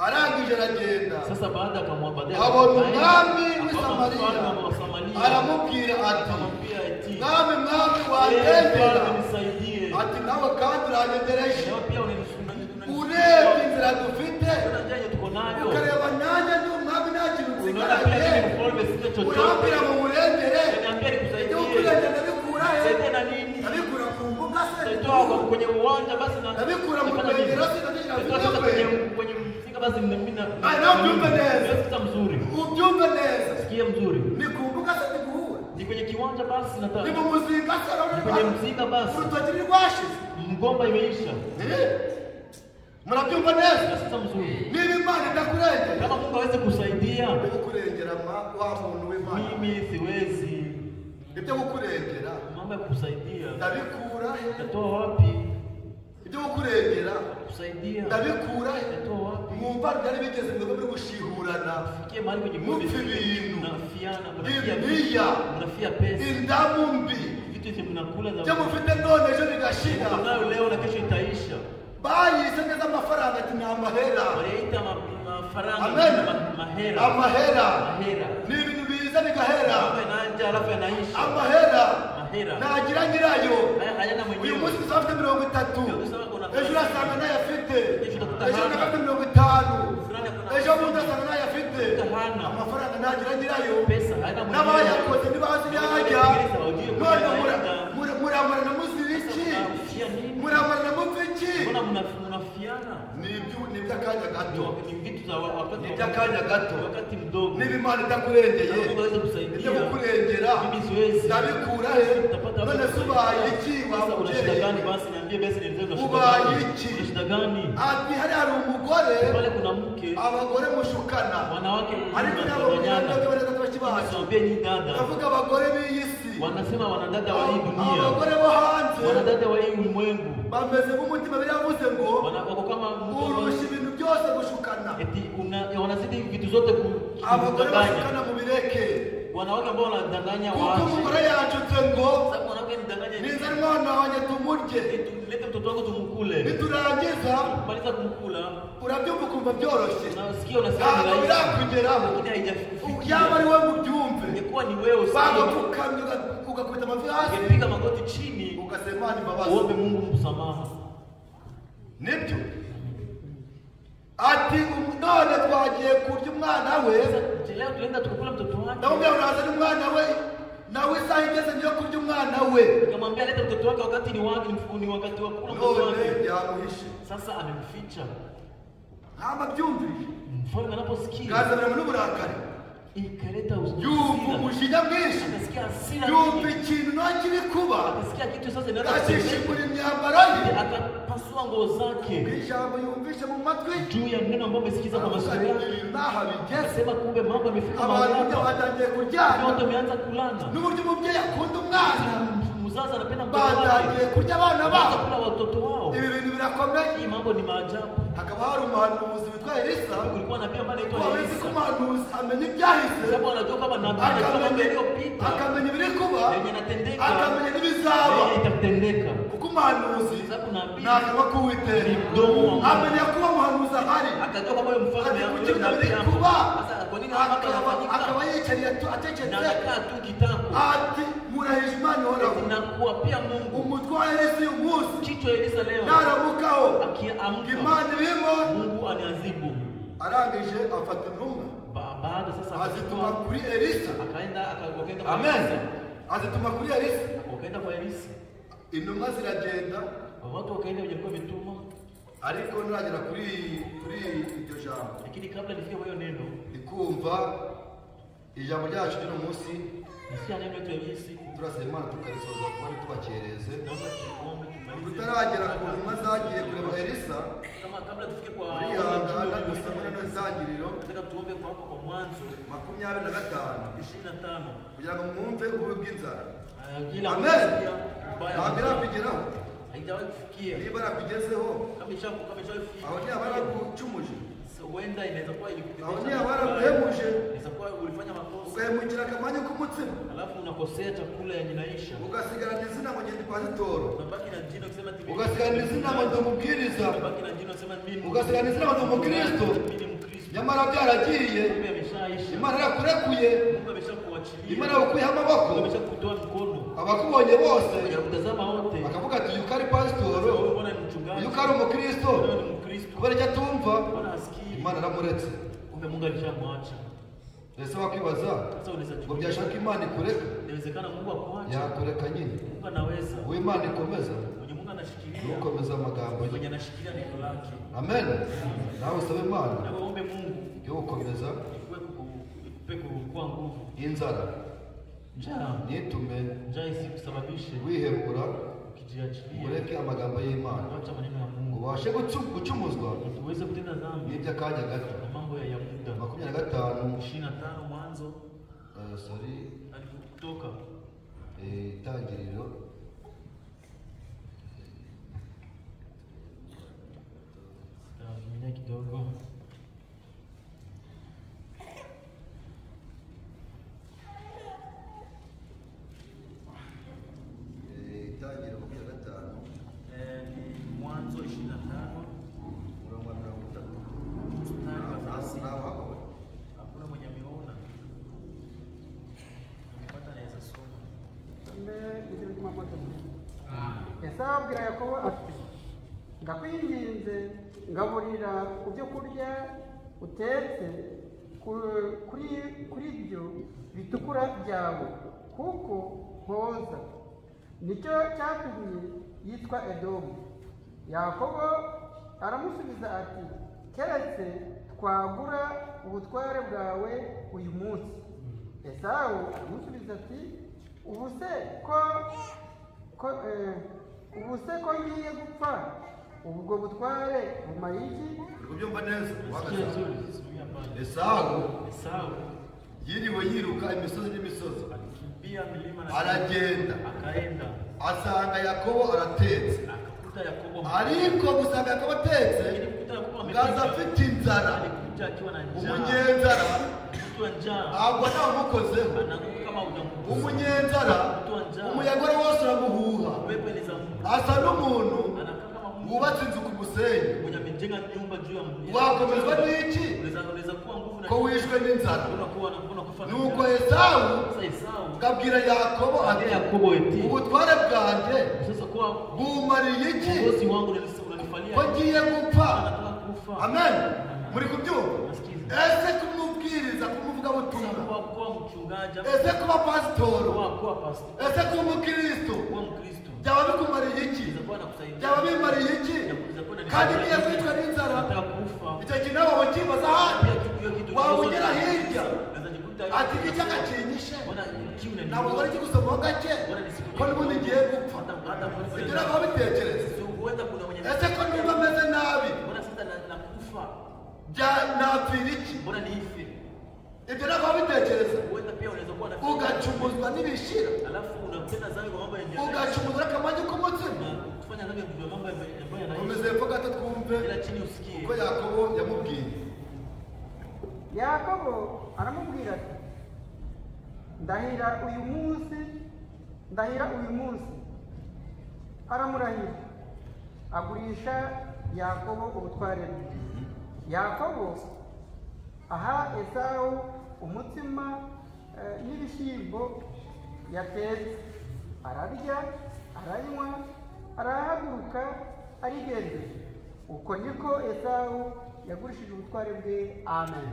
Arangije aragenda, Sasa baada akamwambia, abona umwami w'i akaona Samariya, mfalme wa Samaria, aramubwira ati, akamwambia eti, mwami mwami "Ee wandengera. mfalme, nisaidie." Ati nawe kandi uranyendereje. Nawe pia Urebye inzira dufite, unaona njaa yenye tuko nayo, ukareba nanjye ndi umwami nta kintu unaona pia nsigaranye, mimi mfalme sina chochote, urambwira ngo nkurengere. niambia Ibyo nikusaidie, kukurengera ndabikura he? nisaidie na nini? Ndabikura ku mbuga se? Nitoa kwenye uwanja basi na Ndabikura mu nafanya nini? rwengero se? Ndabishyira Nitoa sasa mu kwenye mzinga basi mimi na Ah, nawe ubyumve neza. Sikiza mzuri. Ubyumve neza. Sikia mzuri. Ni ku mbuga se ndiguhure? Ni kwenye kiwanja basi nataka. Ni mu muzinga se? Ni kwenye mzinga basi. Urutoki ntirwashize. Mgomba imeisha. Eh? Murabyumva neza? Sasa mzuri. Niba Imana idakurengera, Kama Mungu hawezi kusaidia, ibyo kukurengera wa muntu w'Imana, mimi siwezi. ibyo kukurengera Mambo ya kukusaidia ndabikura he? natoa wapi? Ibyo kukurengera Kusaidia ndabikura he? natoa wapi? Mwumva byari bigeze mu muri gushihurana, Fikie mahali kwenye mupfa ibintu, mnafiana, mnafia imiya, mnafia pesa, indamu mbi, vitu vyenye mnakula ibyo za mufite none ejo bigashira. unayo leo na kesho itaisha. Bayise neza amafaranga ati ni amahera. Waliita mafaranga Amen. mahera. Amahera Mahera. ni ibintu biza bigahera. Mambo yanaanza alafu yanaisha. Amahera Mahera. ntagira nyirayo. Haya hayana Uyu mwenyewe. munsi uzaba afite 30, ejo urasanga ntayo afite, ejo undi afite 50, ejo bundi asanga ntayo afite. Amafaranga ntagira nyirayo, Pesa hayana mwenyewe. n'abayakoze ntibazi yajya. None muramurana muzira iki? Mnafia nini? Muramurana mupfa iki? Mbona mnafiana? Ni iby'akanya gato, Ni vitu za wakati ni iby'akanya gato. wakati mdogo. Niba Imana itakurengeye, Mungu hawezi kusaidia. ibyo kukurengera Mimi siwezi. ndabikura he? Utapata None se ubaye iki wa Sasa una shida mubyeyi? gani basi niambie basi nielezee una shida Ubaye gani? iki? Una shida gani? Ati hari hari umugore, Pale kuna mke, abagore mushukana, wanawake ariko ntabwo mnadanganyana. mugenda bashiki bacu. Niwaambie nyinyi dada. Ndavuga abagore b'iyi si, Wanasema wanadada wa hii dunia. abagore bo hanze Wanadada wa hii ulimwengu. bameze nk'umutima biravuze ngo Wako kama mtu urusha ibintu byose gushukana. eti wanazidi vitu zote Abagore kudanganya. bashukana mu babireke. Wanawake ambao wanadanganya Kuko waache. umugore yanshutse ngo Sababu mwanamke anidanganya hivi. nizane umwana wanjye tumurye, Lete mtoto wako tumkule. niturangiza Maliza kumkula, urabyumva ukumva byoroshye, unasikia unasikia ni ntabwo rahisi. birakugeraho. Lakini haijakufikia. Yaba ari wowe mubyumve, Ingekuwa ni wewe usikie. bagapfukamye ugakubita amavi hasi, Ungepiga magoti chini ugasaba Imana imbabazi. uombe Mungu msamaha. Nibyo ati none twagiye kurya umwana we, Leo tulienda tukakula mtoto wake. ndamubwira ngo nazane umwana we, nawe isaha igeze niyo kurya umwana we. Nikamwambia leta mtoto wake wakati ni wake, ni wakati wa kula mtoto None wake. yamuhishe. Sasa amemficha. Ntama byumvise, Mfalme anaposikia bwazaniramo n'uburakari, ikaleta yumva hasira. umujinya mwinshi, Akasikia hasira yumva nyingi. ikintu nta kiri kuba, Akasikia kitu sasa inaanza kutendeka. agashishimura imyambaro ye. Akapasua nguo zake Ijambo yumvishe mu matwi, juu ya neno ambalo amesikiza kwa aravuga masikio ati yake. ibintu ntaho bigeze. Akasema kumbe mambo yamefika mahali Abantu burya hapa. batangiye kuryana, Watu wameanza kulana. n'uburyo umubyeyi akunda umwana, Mzazi anapenda mtoto wake. batangiye kurya abana Wanaanza babo. kula watoto wao. Ibi bintu birakomeye. Hii mambo ni maajabu. Hakaba hari umuhanuzi witwa Elisa, Kulikuwa nabii ambaye anaitwa wabizi ko Elisa. umuhanuzi amenya ibyahise, Sababu anajua kama nabii anajua mambo yaliyopita, akamenya ibiri kuba, yenye yanatendeka, akamenya n'ibizaba. yenye itatendeka. Kuko umuhanuzi Sababu nabii ni akanwa k'Uwiteka, ni mdomo wa Mungu. amenya kuba umuhanuzi ahari, Akajua kwamba huyo mfalme ati huyo kuki nabii biri hapo. kuba, Sasa kwa nini haya mambo yanafanyika? akaba yicariye Na acecetse, anakaa tu kitako. ati murahije Imana ihoraho. Na kuapia Mungu. Umutwe wa Elisa uyu munsi Kichwa Elisa leo naramukaho, akiamka Imana ibimo. Mungu aniadhibu. Arangije afata intumwa Baada sasa azituma akachukua kuri Elisa. akaenda wakaenda kwa Amen. Elisa. Azituma kuri Elisa. Wakaenda kwa Elisa. Intumwa ziragenda, Watu wakaenda walikuwa wametumwa, ariko nuragera kuri iryo jambo, lakini kabla nifike kwa hiyo neno, ndikumva ijambo ryacu ry'uno munsi, nisikia neno letu ya hii siku. turasaba Imana tukarisoza kuba ntitubakereze. Naomba tuombe tumalize. Tutaragera ku ntumwa zagiye kureba Elisa, Kama kabla tufike kwa turihangana dusome rino itangiriro nataka tuombe kwa hapo kwa Mwanzo 25 25 kugira ngo mwumve ububi bw'inzara. Ila Amen. kusikia ubaya Ntabwo irakugeraho, haijawahi kufikia. niba yarakugezeho Kama ishawahi aho ntiyaba yaragucumuje, So, huenda inaweza kuwa ilikutendesha aho mabaya. ntiyaba yaraguhemuje, Inaweza kuwa ulifanya makosa. ugahemukira akamanyu k'umutsima, Alafu unakosea chakula yenye inaisha. ugasigarana izina ngo ngende pasitoro, Unabaki na jina ukisema ati mimi- ugasigarana izina ngo ndi umubwiriza, Unabaki na jina ukisema mimi ni ugasigarana izina ngo ndi umukristo, mimi ni Mkristo. nyamara byaragiye. Kumbe ameshaisha. Imana yarakurekuye, Mungu ameshakuachilia. Imana yagukuyeho amaboko, Mungu ameshakutoa mkono. abakubonye bose Kutazama wote. bakavuga ati uyu ko ari pasitoro, Wewe mbona ni mchungaji? uyu ko ari umukristo, Wewe ni Mkristo. kubera icyo atumva, Mbona hasikii? Imana aramuretse. Kumbe Mungu alishamwacha. Ese wakwibaza Sasa unaweza ngo jiuliza, byashaka Imana ikureka? inawezekana Mungu akuache? Yakureka nyine. Mungu anaweza. Uwo Imana ikomeza Mwenye Mungu anashikilia, ntukomeze amagambo ye. mwenye anashikilia neno lake. Amen. Nawe usabe Imana Na wewe ombe Mungu yo gukomeza ikupe kuwa nguvu. inzara Njaa, ntitume njaa isikusababishe wihebura, ukijiachilia, ureke amagambo y'Imana, kuacha maneno ya Mungu, ubashe gucumuzwa uweze kutenda dhambi n'iby'akanya gato. na mambo ya muda. 25 25 Mwanzo sorry, hadi Kutoka itangiriro Tutavumilia kidogo. Itangiriro 25 Ni Mwanzo 25 umurongo wa 30. mstari wa 30. Nawe hapo. Hakuna mwenye ameona. Amepata anaweza soma. Esawu abwira Yakobo ati ndakwinginze ngaburira ku byo kurya utetse kuri ibyo bitukura byawe, kuko nkoza. Nicyo cyatumye yitwa Edomu. Yakobo aramusubiza ati keretse twagura ubutware bwawe uyu munsi. Esawu aramusubiza ati ubu se ko ngiye gupfa, ubwo butware bumara iki? Uri kubyumva neza? Sikia vizuri, simamia pale. Esawu Esau yiriwe yiruka imisozi n'imisozi, alikimbia milima na aragenda akaenda asanga Yakobo aratetse, akakuta Yakobo ariko gusanga Yakobo atetse Alikuta Yakobo ngaza amepika. afite inzara. Alikuja akiwa na njaa. Umunyenzara Mtu wa njaa agwa ntawe umukozeho. Anaanguka kama hujamgusa. Umunyenzara Mtu wa njaa umuyaga wose uramuhuha. Upepo inaweza Asa n'umuntu anakaa kama mtu wubatse inzu ku musenyi. mwenye amejenga nyumba juu ya Wakomezwa n'iki unaweza kuwa nguvu na ko wishwe n'inzara? unakuwa unakufa na Nuko njaa. Esawu Sasa Esau abwira Yakobo ati ambia Yakobo eti ubutware bwanjye sasa kwa bumariye iki uongozi wangu unanifalia ko ngiye gupfa? Nataka kufa. Amen. Muri kubyumva? Nasikiza. Ese kumubwiriza, kumuvugabutumwa, Kuwa kuwa mchungaji, ese kuba pasitoro, kuwa kuwa pastor, ese kuba umukristo kuwa Mkristo byaba bikumariye iki? inaweza kuwa nakusaidia, Byaba bimariye iki inaweza kuwa kandi ngiye inanisaidia. kwicwa n'inzara? Nataka kufa. Icyo kintu nawe wakibaza ahandi Pia kitu hiyo kitu waba ugera hirya naweza jikuta ati icyaka kinyishe mbona kiu ntabwo inaniua. bari kigusomaho gake ko n'ubundi ngiye gupfa. Hata hata Ibyo ntabwo babitekereza. Si huenda kuna mwenye Ese ko niba ameze nabi mbona sasa nakufa, napfira iki? mbona niife? Ibyo ntabwo babitekereza. Huenda pia unaweza kuwa na Ugacumuzwa n'ibishira, alafu unatenda dhambi kwa mambo ya njia ugacumuzwa n'akamanyu k'umutsima. na kufanya dhambi kwa mambo ambayo yanaisha. Komeza hepfo gato twumve Ila chini usikie. uko Yakobo yamubwiye. Yakobo aramubwira ati ndahira uyu munsi, ndahira uyu munsi. Aramurahira, agurisha Yakobo ubutware bwe. Yakobo aha Esawu umutsima n'ibishyimbo yatetse, ararya, aranywa, arahaguruka arigendera. Uko niko Esawu yagurishije ubutware bwe. Amen.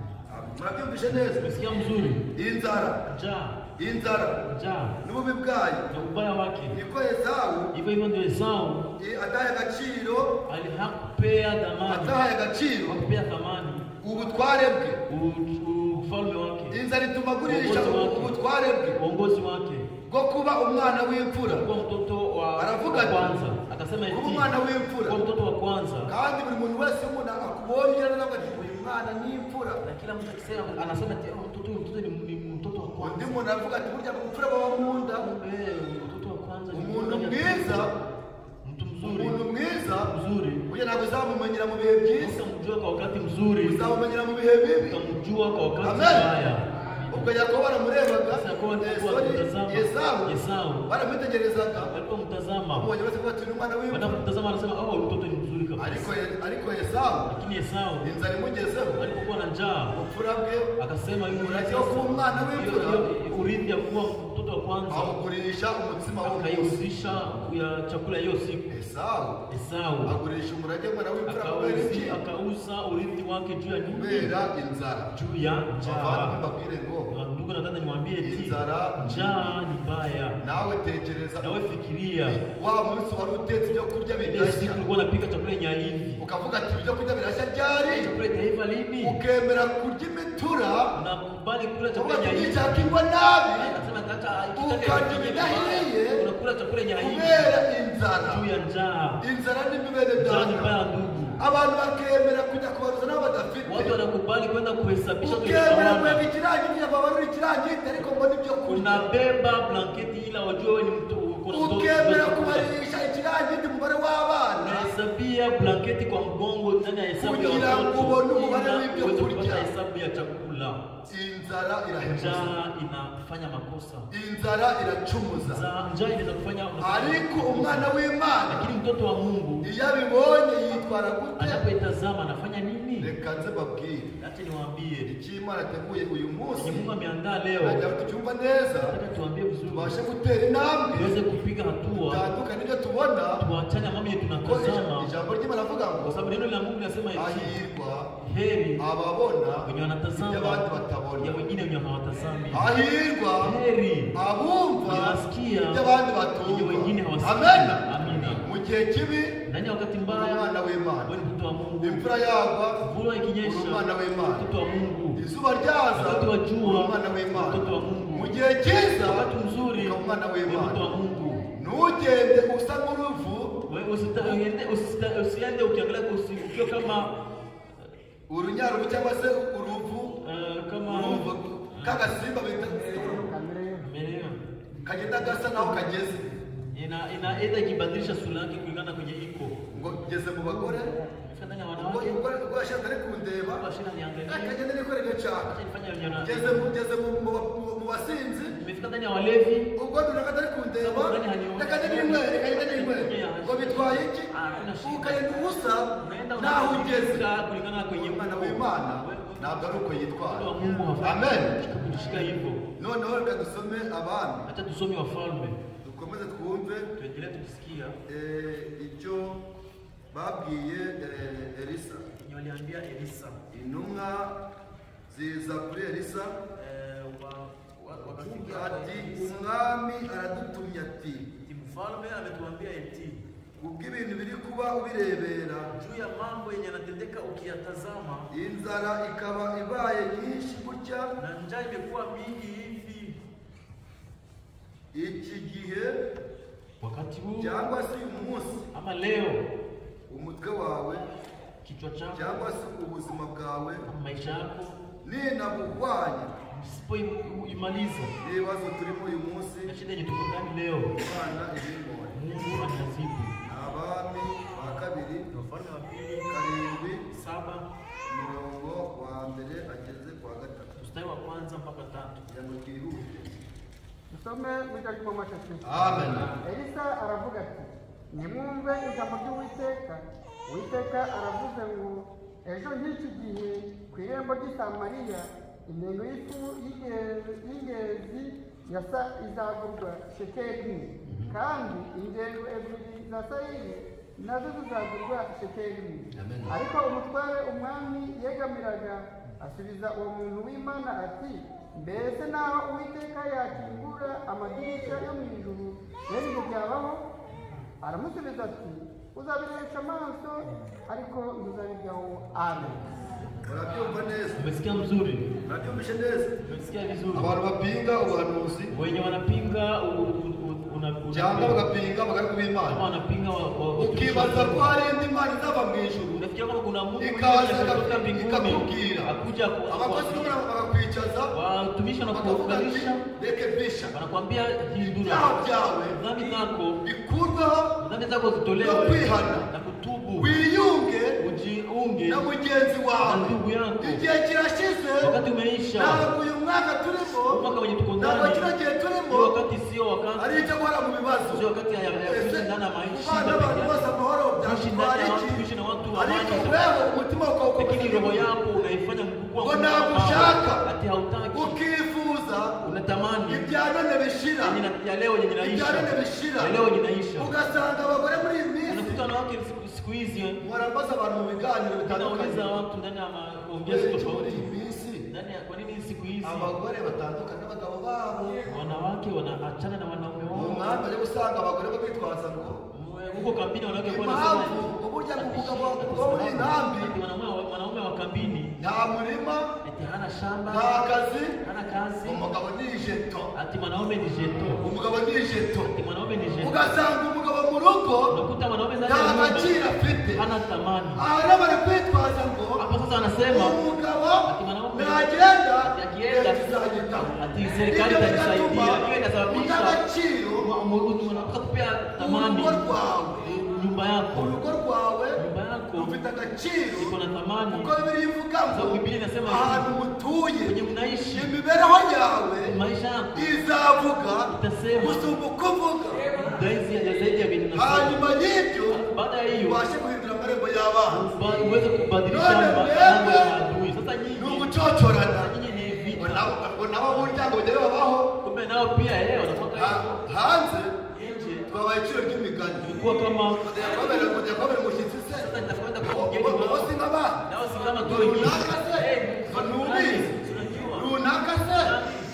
Murabyumvishe neza? Umesikia mzuri? Inzara, Njaa, inzara njaa n'ububi bwayo na ubaya wake. niko Esawu Hivyo hivyo ndio Esau atahaye agaciro, alihakupea thamani, atahaye agaciro hakupea thamani ubutware bwe. Ufalme wake, Inzara ituma agurisha uongozi wake, ubutware bwe uongozi wake bwo kuba umwana w'imfura. kuwa mtoto wa Aravuga wa ati, kwanza. Akasema kuba eti umwana w'imfura, kuwa mtoto wa kwanza, kandi buri muntu wese iyo umuntu akubonye aravuga ati uyu mwana ni imfura. na kila mtu akisema anasema eti oh, mtoto huyu mtoto ni mtoto wa Undi kwanza. muntu aravuga ati burya imfura baba mu nda. Mtoto wa kwanza ni Umuntu mtoto mwiza, mtu mzuri, umuntu mwiza mzuri burya ntabwo uzamumenyera mu bihe byiza, utamjua kwa wakati mzuri, uzamumenyera mu bihe bibi. utamjua kwa wakati Amen. mbaya. Ubwo Yakobo aramurebaga, Sasa Yakobo alikuwa sorry, akimtazama Esawu Esau, baramwitegerezaga, alikuwa mtazama, amubonye bose ko ati ni umwana w'imfura. wanapomtazama anasema oh, mtoto ni mzuri kabisa. Ariko Esawu Lakini Esau inzara imugezeho, alipokuwa na njaa ubupfura bwe, akasema yule umurage wo kuba umwana w'imfura urithi ya kuwa mtoto wa kwanza awugurisha umutsima w'umunsi. akaihusisha ya chakula hiyo siku. Esawu Esau agurisha umurage w'umwana w'imfura kubera iki? akauza urithi wake juu ya nini? Kubera inzara. Juu ya njaa. Bavandimwe mbabwire ngo Ndugu na dada, niwaambie eti inzara, njaa ni mbaya. nawe tekereza Nawe fikiria wa munsi wari utetse ibyo kurya ile bidashya, siku ulikuwa unapika chakula yenye haivi, ukavuga ati ibyo kurya birashya ryari, chakula itaiva lini? ukemera kurya imitura, Unakubali kula ukavuga chakula ati yenye haivi, nishaka ingwa nabi, anasema hata ukarya ibidahiye unakula chakula yenye haivi kubera inzara. juu ya njaa. Inzara ni mbi bene Njaa ni data. mbaya ndugu. Abantu bakemera kujya kubaruza n'abo badafite, Watu wanakubali kwenda kuhesabisha tu ukemera hawana. kureka ikirangiti kugira ngo babarure ikirangiti ariko mbona ibyo kurya, Unabeba blanketi ila wajue wewe ni mtu uko na mtoto. ukemera kubarisha ikirangiti umubare w'abana Unahesabia blanketi kwa mgongo ndani ya hesabu ya Kugira ngo watoto ubone umubare ili w'ibyo uweze kurya. kupata hesabu ya chakula. Inzara irahemuza, Njaa inafanya makosa. inzara iracumuza. Njaa inaweza kufanya Ariko umwana w'Imana lakini mtoto wa Mungu iyo abibonye yitwara gute? anapoitazama anafanya nini? Reka nze mbabwire Acha niwaambie icyo Imana ateguye uyu munsi, yenye Mungu ameandaa leo, najya tucyumva neza, nataka tuambie vizuri, tubashe gutera intambwe tuweze kupiga hatua, dutandukane n'ibyo tubona, tuachane na mambo yetu ko tunatazama, ijambo ry'Imana avuga ngo kwa sababu neno la Mungu linasema hivi, hahirwa heri ababona wenye ibyo wanatazama abandi batabona, ya wengine wenye hawatazami, hahirwa heri abumva wenye wanasikia ibyo abandi yenye wengine batumva. hawasikii. Amen. Amina. Mu gihe kibi Ndani ya wakati uri mbaya, umwana w'Imana, wewe ni mtoto wa Mungu. imvura yagwa Mvua uri ikinyesha, umwana w'Imana, mtoto wa Mungu. izuba ryaza Wakati wa uri jua, umwana w'Imana, mtoto wa Mungu. mu gihe cyiza Wakati mzuri, ukaba umwana wewe ni w'Imana. mtoto wa Mungu. Ntugende usa nk'uruvu, Wewe usiende ukiangalia ukiwa kama urunyaruvu cyangwa se uruvu, kama uruvu k'agasimba bita Umeelewa? kagenda gasa naho kageze. Inaenda ikibadilisha sura yake kulingana kwenye iko. Ngo ngeze mu bagore, Nimefika ndani ya wanawake. ubwo yashatse ari kundeba, Ashina niangalie. akagenda nikora ibyo nshaka. Acha nifanye yenye na. Ngeze mu basinzi, Nimefika ndani ya walevi. ubwo runaka atari kundeba, reka ninywere, reka ninywere. Ngo bitwaye iki? Ukagenda ubusa Unaenda naho ugeze. kulingana na kwenye Umwana uko. w'Imana ntabwo ari uko yitwara. Mtoto wa Mungu hafai Amen. kujishika hivyo. Noneho reka dusome abami, Acha tusome Wafalme, dukomeze twumve tuendelee tukisikia icyo babwiye Elisa. yenye waliambia Elisa. Intumwa ziza kuri Elisa Wakafika kwa ati Elisa. umwami aradutumye ati Eti mfalme ametuambia eti kubw'ibintu biri kuba ubirebera, juu ya mambo yenye yanatendeka ukiyatazama, inzara ikaba ibaye nyinshi gutya na njaa imekuwa mingi hivi iki gihe wakati huu cyangwa se uyu munsi, ama leo, umutwe wawe kichwa chako cyangwa se ubuzima bwawe ama maisha yako ninabuhwanya usipoimaliza n'ibibazo turimo uyu munsi, na shida yenye tuko ndani leo, Imana ibimbonye. Mungu anazibu. Ni Abami ba kabiri Wafalme wa pili 7 7 umurongo wa mbere ageze kwa 3, mstari wa kwanza mpaka 3. kugira ngo twihute. Dusome mu ijambo ry'umumashasi. Amen. Elisa aravuga ati nimwumve ijambo ry'Uwiteka. Uwiteka aravuze ngo ejo nk'iki gihe ku irembo ry'i Samariya ingengo y'ifu y'ingezi izagurwa shekeli imwe, kandi ingengo 2 za sayiri nazo zizagurwa shekeli imwe. Amen. Ariko umutware umwami yegamiraga asubiza uwo muntu w'Imana ati mbese naho Uwiteka yakingura amadirishya yo mu ijuru bene ibyo byabaho? Aramusubiza ati uzabirebesha amaso ariko ntuzabiryaho. Amen. Murabyumva neza? Umesikia mzuri? Murabyumvishe neza? Umesikia vizuri? Abantu bapinga ubuhanuzi Wenye wanapinga cyangwa bagapinga abagaragu b'Imana, kama wanapinga ukibaza ko hari indi Mana izava mu ijuru unafikiria kama kuna Mungu ikaza mwingine kutoka mbinguni ikakubwira, akuja abakozi b'Imana bakakwicaza watumishi bakavuga ati wanakuunganisha, rekebisha wanakuambia hindura ibyaha byawe dhambi zako, bikurweho dhambi zako no zitolewe kwihana, na kutubu, wiyunge ujiunge na mugenzi na wawe. ndugu yako. Igihe kirashize, Wakati umeisha, ntabwo uyu mwaka turimo, mwaka wenye tuko ntabwo ndani, kino gihe turimo ni wakati sio wakati, ari icyo guhora mu bibazo. sio wakati ya kuishi ndani ya maisha Kubana n'abantu bose amahoro kuishi byagutwara ndani ya watu, iki? kuishi na watu wa Ariko amani, wewe umutima lakini ukawukomeza roho yako unaifanya mkubwa ngo ntabwo ushaka, ati hautaki, ukifuza unatamani ibya none bishira, yenye ya leo yenye ibya inaisha, none bishira, ya leo yenye inaisha. ugasanga abagore muri iyi minsi Unakuta wanawake siku hizi murambaza abantu mu biganiro bitandukanye, unauliza watu ndani ya maongezi muri tofauti iyi minsi ndani ya kwa nini siku hizi abagore batandukana n'abagabo babo. wanawake wanaachana na wanaume Mu wao? nkambi ari usanga abagore bitwaza ngo Huko kambini wanawake kwa wanasema impamvu uburyo umugabo wo muri iyi nkambi ati wanaume wa kambini nta murima, eti hana shamba, nta kazi, hana kazi, umugabo ni ijeto, ati mwanaume ni jeto, umugabo ni ijeto. ati mwanaume ni jeto. Ugasanga umugabo mu rugo Unakuta mwanaume ndani nta ya nyumba gaciro afite. hana thamani. Aha rero bari kwitwaza ngo Hapo sasa wanasema umugabo ati mwanaume nagenda ati akienda leta izanyitaho. ati serikali Ibyo itanisaidia. bigatuma Hiyo inasababisha uta agaciro unakosa kupea thamani urugo rwawe, nyumba yako, urugo rwawe nyumba yako rufite agaciro iko na thamani. kuko Bibiliya ivuga ngo Sababu Biblia inasema hivi, ahantu mutuye kwenye mnaishi imibereho yawe maisha yako izavuga itasema gusumba uko uvuga. zaidi ya vile unasema. Hanyuma y'ibyo Baada ya hiyo ubashe guhindura amarembo y'abana. uweze kubadilisha None mambo mwebwe ya adui. Sasa ni nyinyi ugucocorana, nyinyi ni ngo vita, nabo burya ngo bagere babaho kumbe nao pia wanakuwa hanze nje. twabaye iciro ry'imigani. Ilikuwa kama kujya kubera umushyitsi se sasa nitakwenda kwa mgeni ngo wao, si nk'abandi nao si kama tu wengine. runaka se ngo ntubizi, Tunajua runaka se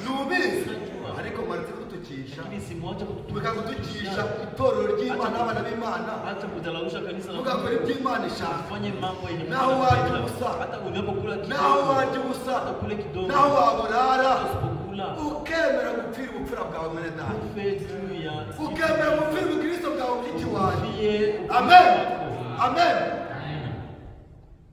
ntubizi, ariko maretse kudutukisha, lakini simwache mukagutukisha itorero ry'Imana n'abana b'Imana, hata kudhalausha kanisa la mugakora Mungu. ibyo Imana ishaka. Ufanye mambo yenye Naho Mungu warya anapenda. ubusa, hata unapokula naho kidogo, warya ubusa, hata kule kidogo, naho waburara, usipokula ukemera gupfira ubupfura bwawe mwene data, ufe juu ya ukemera gupfira ubukristo bwawe mushiki wanjye. ufie Amen, amen.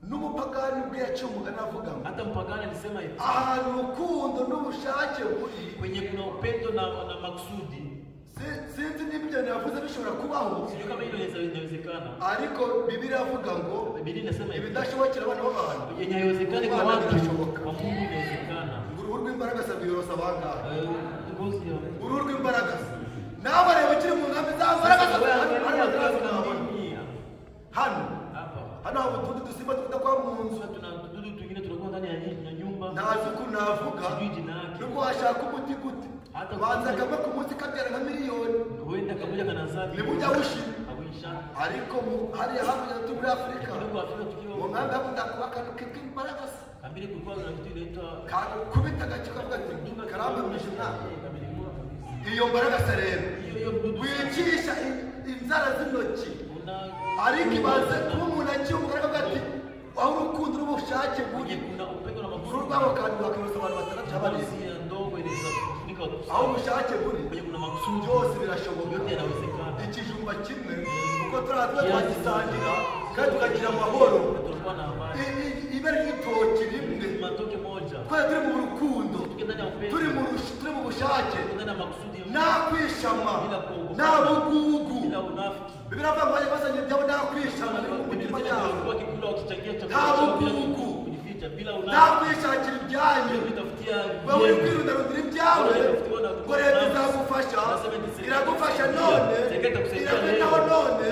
N'umupagani ubwe yaciye umugani avuga ngo Hata mpagani alisema hivi, ahantu urukundo n'ubushake buri, kwenye kuna upendo na makusudi. Sinzi niba ibyo ibyo navuze bishobora kubaho. Sijui kama hilo inawezekana. Ariko Biblia iravuga ngo Biblia inasema hivi, ibidashobokera abana b'abantu yenye haiwezekani kwa Imana watu, birashoboka. kwa Mungu inawezekana. Ngo uruhu rw'imbaraga rwiyorosa bangahe? Ngozi ya Uruhu rw'imbaraga nawe reba ukiri mu nkambi za mbaraga Sasa wewe hano angalia hano kwenye hano hapa. Hano haba utundi dusimba dukunda kuba mu nzu. Sasa tuna tududu twingine tunakuwa ndani ya nyumba. Ntazi ukuntu navuga. Sijui jina yake. Nubwo washaka umuti gute, Hata banza kamwe ku munsi kabyara nka miliyoni, Huenda kamoja kanazaa ntibujya bushira. Habuisha. Ariko hariya hakurya turi muri Afurika, Kidogo Afrika mu tukiwa nkambi hakunda kuba akantu k'imbaraga se kambini kulikuwa na kitu inaitwa kakubita agace kavuga ati karambamije umwana. Kamilikuwa kabisa. Iyo mbaraga se rero Hiyo hiyo mdudu wicisha inzara z'intoki, una ariko ibaze kuba umuntu acyumva aravuga ati aho urukundo n'ubushake buri, kwenye kuna upendo na uru makusudi. rwabo kandi rwakwibuza abantu batandatu cyangwa Ngozi ya ndogo inaweza kufunika watu. aho ubushake buri Kwenye kuna makusudi byose birashoboka. yote yanawezekana. Ikijumba kimwe kuko turaza twagisangira kandi tukagira amahoro. Tulikuwa na amani. Ibara ry'itoki rimwe Matoke moja. twari turi mu rukundo, Tukiwa ndani ya upendo. turi mu bushake, Tukiwa ndani ya makusudi ya nta kwishama, Bila kuogopa. nta bugugu. Bila unafiki. Bibiliya iravuga ngo bajya basangira ibyabo nta kwishama biri mu Biblia mitima inasema yabo, walikuwa wakikula wakichangia chakula Nta chao bila bugugu. kujificha, bila nta unafiki. kwishakira ibyanyu. Bila kujitafutia Wowe uri vyema. kwirundarundira ibyawe ngo leta izagufasha, iragufasha none, irakwitaho none,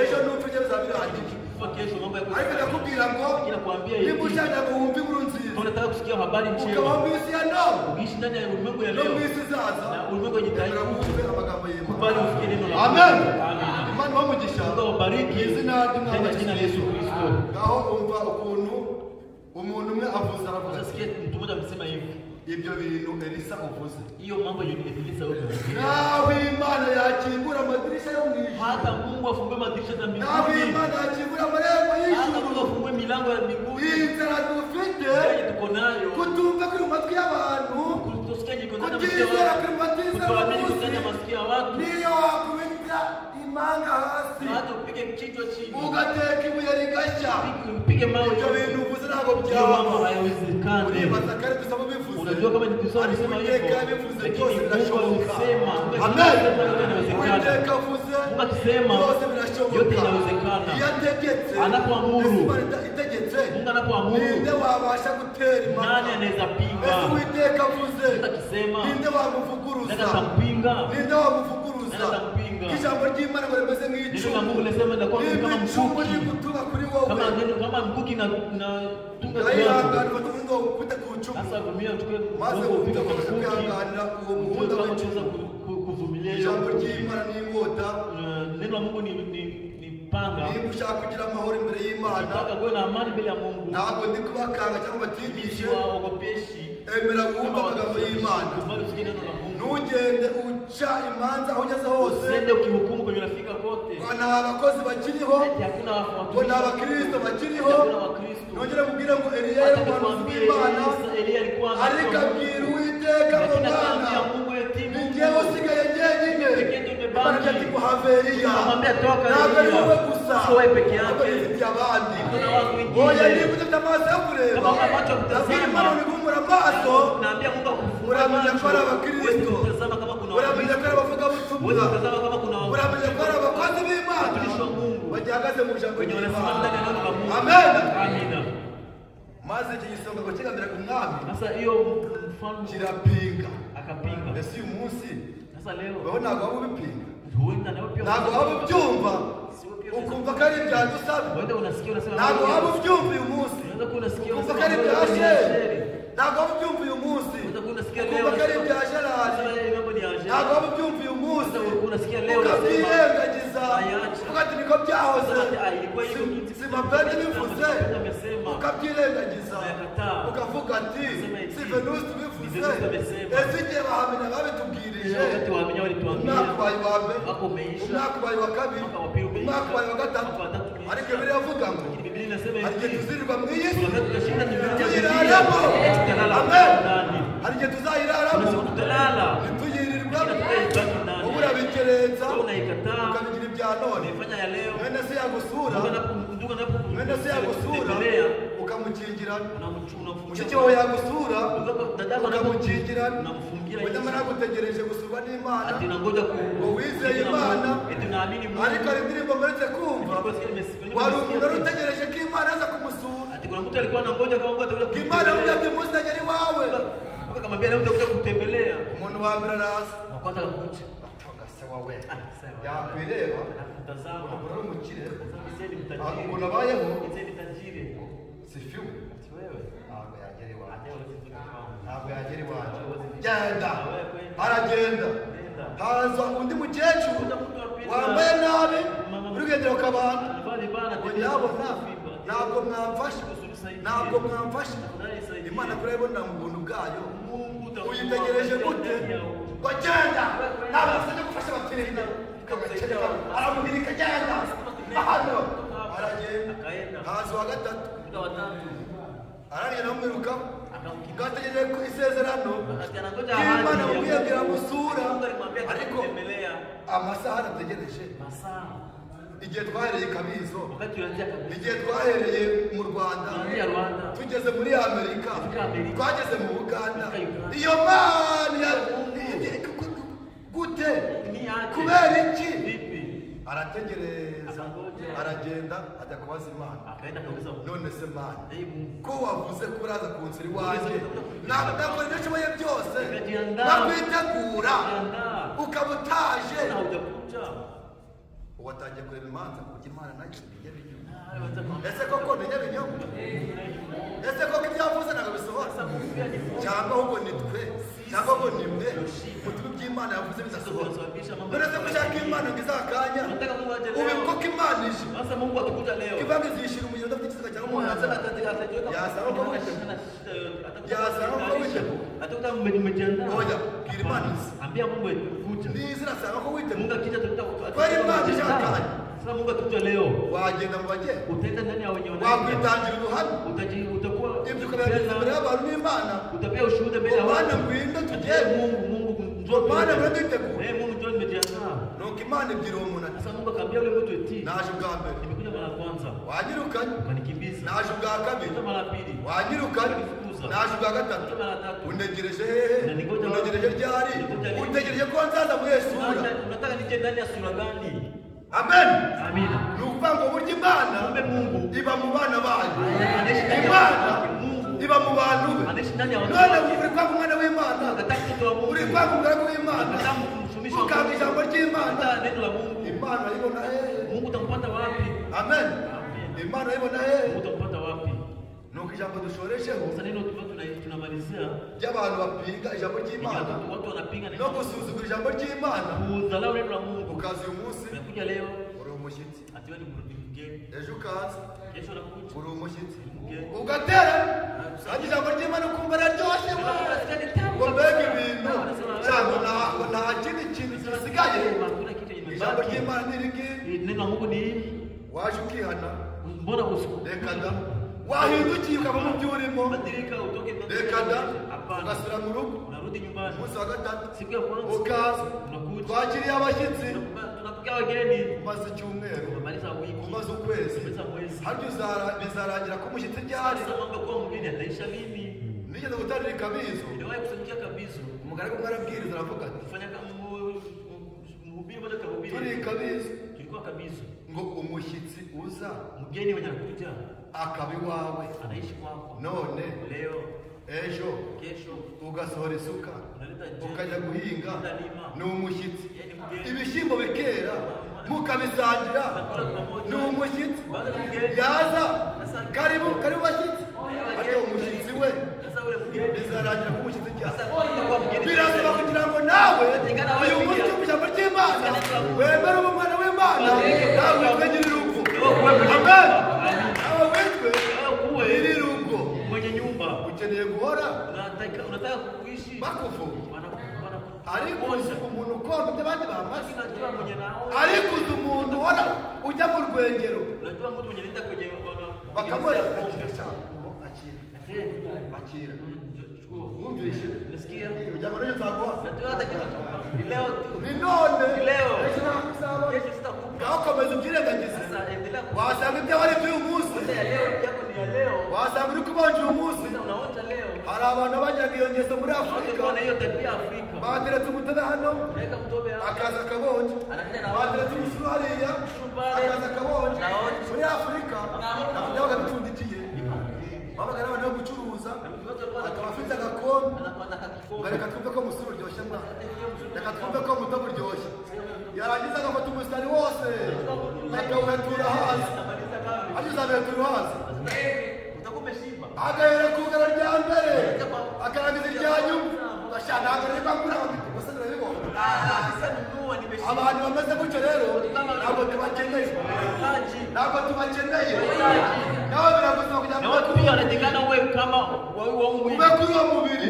ejo nupfa ibyo bizaba birangije. Kufa kesho mambo yako. Ariko ndakubwira ngo Lakini nakwambia hivi, niba ushaka ngo wumve inkuru nziza, kama unataka kusikia habari ukabaho njema, mu isi ya none uishi ndani ya ulimwengu ya no leo mu isi izaza, na ulimwengu wenye emera taifa, wumve amagambo y'Imana. kubali usikie neno la Amen. Mungu. Amen. Imana ibahe umugisha. Mungu awabariki Mu izina ry'Umwami katika wacu jina la Yesu Kristo. Ngaho umva ukuntu umuntu umwe avuze aravuga ati, Utasikia mtu mmoja amesema hivi, ibyo bintu Elisa uvuze, hiyo mambo yenye Elisa wewe umeongea. naho Imana yakingura amadirisha yo mu ijuru, Hata Mungu afungue madirisha za naho mbinguni, Imana yakingura amarembo hata y'ijuru, Mungu afungue milango ya mbinguni, iyi nzara dufite yenye tuko nayo, kutumva kuri mu matwi y'abantu, kusikia iko ndani ya masikio ya kutizera watu, kuri mu matizera kutoamini munsi, ndani ya masikio ya watu, niyo wakubita imanga hasi na hata upige kichwa chini, ugateka ibuye rigashya, upige mawe, ibyo bintu uvuze ntabwo hiyo mambo byaba. hayawezekani. Uribaza kandi dusaba ubivuze, Unajua kama ni kusema ariko alisema Uwiteka hivyo, yabivuze lakini byose Mungu birashoboka. alisema, Mungu Amen. akisema yote inawezekana. Uwiteka avuze Mungu akisema byose birashoboka. yote inawezekana. Iyo ategetse, Anapoamuru. ese Imana itegetse, Mungu anapoamuru, ninde wabasha gutera impaka? nani anaweza pinga? Ese Uwiteka avuze, Mungu akisema, ninde wamuvuguruza? nani atampinga? Ninde wamuvuguruza? Nani atampinga? Ko ijambo ry'Imana ngo rimeze Neno la nk'icumu, Mungu linasema litakuwa nimba kama icumu mkuki, riri gutuba kuri wowe, kama neno kama mkuki na tunga juu yako. urayihangana ufate umuringa wawukubite ku icumu, Sasa vumilia, uchukue maze mgongo upige kwa ukabasha mkuki, kwihanganira uwo ujue muhunda kama w'icumu. utaweza kuvumilia hiyo Ijambo mkuki. ry'Imana ni inkota. Neno la Mungu ni panga. Niba ushaka kugira amahoro imbere y'Imana, Ukitaka kuwa na amani mbele ya Mungu, ntabwo ndi kubakanga cyangwa batigishe, siwaogopeshi emera wumve amagambo y'Imana. kubali usikie neno la Mungu. Ntugende uca imanza aho ugeze hose, Usiende ukihukumu kwenye unafika kote. ngo nta bakozi bakiriho, Eti hakuna ngo nta bakristo bakiriho. Hakuna Wakristo. Nongere mubwire ngo Eliya yari Hata umuhanuzi nikwambie w'Imana, Eliya alikuwa ariko abwira Uwiteka ngo lakini Mana, akaambia Mungu eti ni Mungu njyewe usigaye jyenyine. Pekee ndio nimebaki. Imana ati muhave Eliya, Akamwambia toka ntabwo ari Eliya. wowe gusa, Sio wewe peke yake. ahubwo nifitiye abandi. Kuna watu wengine. Oya, niba udafite amaso yo kureba, Kama una macho ya kutazama, ndabwira Imana uri amaso, naambia Mungu akufungue uramenya ko ari macho. abakristo, Uweze kutazama kama kuna uramenya ko ari Wakristo. abavugabutumwa, Uweze kutazama kama kuna uramenya ko ari abakozi b'Imana watumishi wa Mungu bagihagaze mu ijambo wenye wanasimama ry'Imana. ndani ya neno la Mungu. Amen. Amina. Maze iki gisonga ngo kigambira ku mwami Sasa hiyo mfalme kirapinga. akapinga. Mbese uyu munsi Sasa leo wowe ntabwo waba ubipinga, huenda nawe pia ntabwo waba ubyumva ukumva ko ari ibya dusabe, huenda unasikia unasema ntabwo waba ubyumva uyu munsi unaweza kuwa unasikia ukumva unasema ko ari ibya mambo ni ya Sheri, Sheri. ntabwo waba ubyumva uyu munsi Unaweza kuwa unasikia leo ukumva ko ari ibya unasema Gerard, yale mambo ni ya Sheri. ntabwo waba ubyumva uyu munsi Unaweza kuwa unasikia leo unasema ukabyirengagiza ayacha. uvuga ati niko byahoze, Unasema ati, ah, ilikuwa hivyo kitu. si mapende bivuze, Amesema. ukabyirengagiza Unayakataa. ukavuga ati Unasema eti, si Venuste ubivuze, ni Venuste amesema. ese igihe bahamenya babitubwirije, Wakati waamini walituambia umwaka ubaye uwa mbere, wako umeisha, umwaka ubaye uwa kabiri, mwaka wa pili umeisha, umwaka ubaye uwa gatatu, mwaka wa tatu umeisha. ariko Bibiliya iravuga ngo Lakini Biblia inasema hari igihe hivi, tuzirirwa mu iyi si wakati tutashinda dunia, tuyiraramo. tutalala Amen. ndani. Hari igihe tuzayiraramo Kuna siku tutalala ntituyirirwamo, Lakini ndani. wowe urabikerenza Wewe unaikataa, ukabigira ibya none. unaifanya ya leo. Mwene se yagusura, Ndugu mwene se yagusura anapokutembelea Ukamukingirana. Mushiki wawe yagusura ukamukingirana. Nyamara agutegereje gusurwa n'Imana. Ngo wizeye Imana. Ariko hari indirimbo mperutse kumva. Wari umuntu wari utegereje ko Imana aza kumusura. Imana yamubwiye ati umunsi agera iwawe. Umuntu wa mbere araza. Se wawe yakwireba ukabona ari umukire ukuntu abayeho sifiwe ntabwo yagera iwanjye ntabwo yagera iwanjye genda aragenda haza undi mukecuru wambaye nabi uri kugendera ku kabando ngo nyabona ntabwo mwamfasha ntabwo mwamfasha Imana kurayibona mu buntu bwayo uyitegereje gute ngo genda ntabwo afite gufasha abakiriya aramuhirika genda hano aragenda haza uwa gatatu aragenda amwiruka ngategereje ku isezerano Imana mubwiye ngo iramusura ariko amasaha arategereje igihe twahereye Kabizo igihe twahereye mu Rwanda tugeze muri Amerika twageze mu Uganda iyo Mana gute kubera iki arategereza aragenda ajya kubaza Imana none se Mana ko wavuze ko uraza kunsura iwanjye nakora ibyo nshoboye byose nakwitegura ukaba utaje watangiye kureba imanza kuko Imana nayo ni nyabinyoma ese koko ni nyabinyoma ese koko ibyo yavuze ntabwo bisohora cyangwa ahubwo ni twe cyangwa ahubwo ni mwe mutume ibyo Imana yavuze bidasohora none se ko ushaka Imana ngo izakanya ubu koko Imana ije ivanga izishyira umugeni udafite ikiziga cyangwa umuntu yasaba ko witeguye yasaba ko witeguye oya bwira Imana izi niza irasaba ko witeguye kubera Imana ishakanye wagenda mu bageni wakwitangira ubuhamya ibyo ukabihereza imbere y'abantu n'Imana Mana ngwino tugende Mana ngwino dutegure nuko Imana ibwira uwo muntu ati naje ubwa mbere wanyirukanye naje ubwa kabiri wanyirukanye naje ubwa gatatu untegereje hehe untegereje ryari untegereje ko nzaza muri sura Amen. Ni ukuvuga ngo burya Imana iba mu bana bayo Imana iba mu bantu be none uri kwanga umwana w'Imana uri kwanga umugaragu w'Imana ukanga ijambo ry'Imana Imana ibona hehe Amen. Imana ibona hehe nuko ijambo dushoresheho ry'abantu bapinga ijambo ry'Imana no gusuzugura ijambo ry'Imana ukaza uyu munsi uri umushyitsi ejo ukaza uri umushyitsi ugatera kandi ijambo ry'Imana ukumva riraryoshye ngo mbega ibintu cyangwa nta kindi kintu gisigaye ijambo ry'Imana ni iri ngiri waje ukihana reka da wahindukiye ukava mu byo urimo reka da ugasubira mu rugo umunsi wa gatatu ukaza twakiriye abashyitsi umaze icyumweru umaze ukwezi harya bizarangira ko umushyitsi ryari nigeze gutangira Kabizo umugaragu umwe arabwiriza aravuga ati turi Kabizo ngo umushyitsi uza akaba iwawe none ejo ugasohora isuka ukajya guhinga ni umushyitsi ibishyimbo bikera mukabisangira ni umushyitsi yaza karibu karibu bashyitsi ariko umushyitsi we bizarangira ko umushyitsi cyane birasaba kugira ngo nawe uyu munsi mu ijambo ry'Imana wemere umwana w'Imana nawe witwe nyir'urugo amen nawe witwe nyir'urugo mwenye nyumba ukeneye guhora unataka kuishi bakuvuga ariko umuntu ukunda ibyo abandi bamaze ariko uzi umuntu uhora ujya mu rwengero bakamuha akira akira wumvise ujya muri iyo nzaguha ni none ejo ntabwo uzabona Ngaho komeza ubyirengagize. Wasanga ibyo wari by'uyu munsi, wasanga uri kubonja uyu munsi. Hari abantu bajyaga iyo ngeso muri Afurika, bateretse umutobe hano akaza akabonja, bateretse umusuru hariya akaza akabonja. Muri Afurika ntabwo bipfundikiye, babaga ari abantu bo gucuruza, akaba afite agakombe, ngo reka twumve ko umusuru uryoshye mwana, reka twumve ko umutobe uryoshye. Yarangiza agafata umusitari wose akawuhetura hasi, ageze abihetura hasi, agahera ku ngano rya mbere akarangiza irya nyuma. Ntabwo rero mbura gusa ndabibona. Abantu bameze gutyo rero ntabwo tubakeneye, ntabwo tubakeneye. Nawe biragusaba kugira ngo ube kuri uwo mubiri.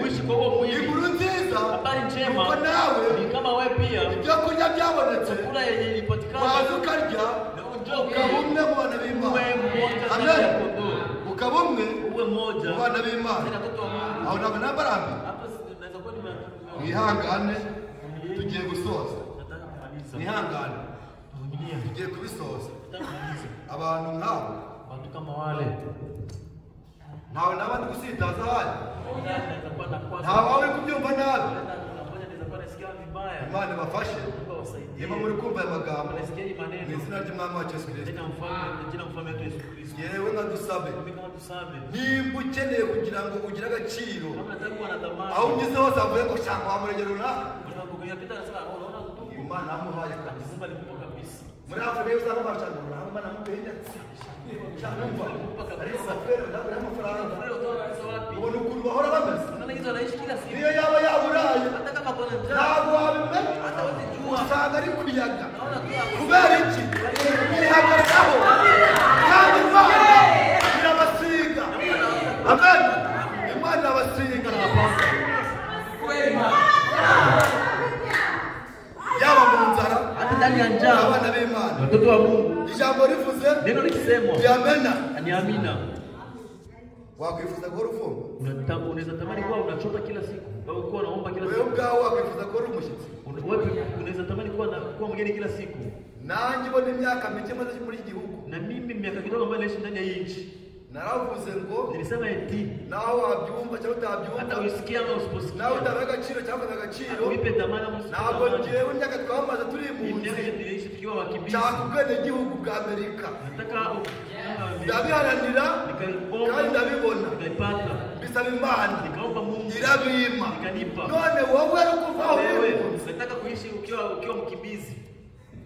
Inkuru nziza nuko nawe ibyo kurya byabonetse, waza ukarya ukaba umwe mu bana b'Imana. Amen. Ukaba umwe mu bana b'Imana. Aho ntabwo nambarambi. Mwihangane, tugiye gusoza. Mwihangane, tugiye kubisoza. Abantu nk'abo ntawe naba ndi gusitaza ahari, ntawe waba uri kubyumva nabi. Imana ibafashe niba muri kumva aya magambo mu izina ry'Umwami wacu Yesu Kristo. Yewe nkadusabe, nimba ukeneye kugira ngo ugire agaciro aho unyuze hose avuye ngo shaka wa murenge runaka, Imana yamuhaye kabisa. Muri Afurika yose aho bashaka runaka, Imana yamuhaye amafaranga. Ubona ukuntu bahora bameze, niyo yaba yaburaye ntabwo wabimenya, usanga ari kuyaga. Kubera iki? Yihagararaho kandi Imana irabasiga. Amen. Imana irabasiga, yaba mu nzara, abana b'Imana, ijambo rivuze neno likisemwa amena ni amina. Wakwifuza guhora ufumba? Unaweza tamani kuwa unachota kila siku, au kuwa unaomba kila siku. Wewe ubwawe wakwifuza guhora umushyitsi? Unaweza tamani kuwa mgeni kila siku? Nanjye ubona imyaka mike maze muri iki gihugu, na mimi miaka kidogo ambayo naishi ndani ya hii nchi, naravuze ngo nilisema eti naho wabyumva cyangwa utabyumva, hata usikia ama usiposikia, naho utabaha agaciro cyangwa ukabiha agaciro, uipe thamani ama usipe ntabwo thamani. njyewe imyaka twamaze turi impunzi, Imyaka tuliishi tukiwa wakimbizi, nshaka ubwenegihugu bwa Amerika, nataka ndabiharanira kandi ndabibona, nikaipata, mbisaba Imana nikaomba Mungu irabimpa. ikanipa. None wowe uri kuva aho uri Wewe impunzi, unataka kuishi ukiwa mkimbizi,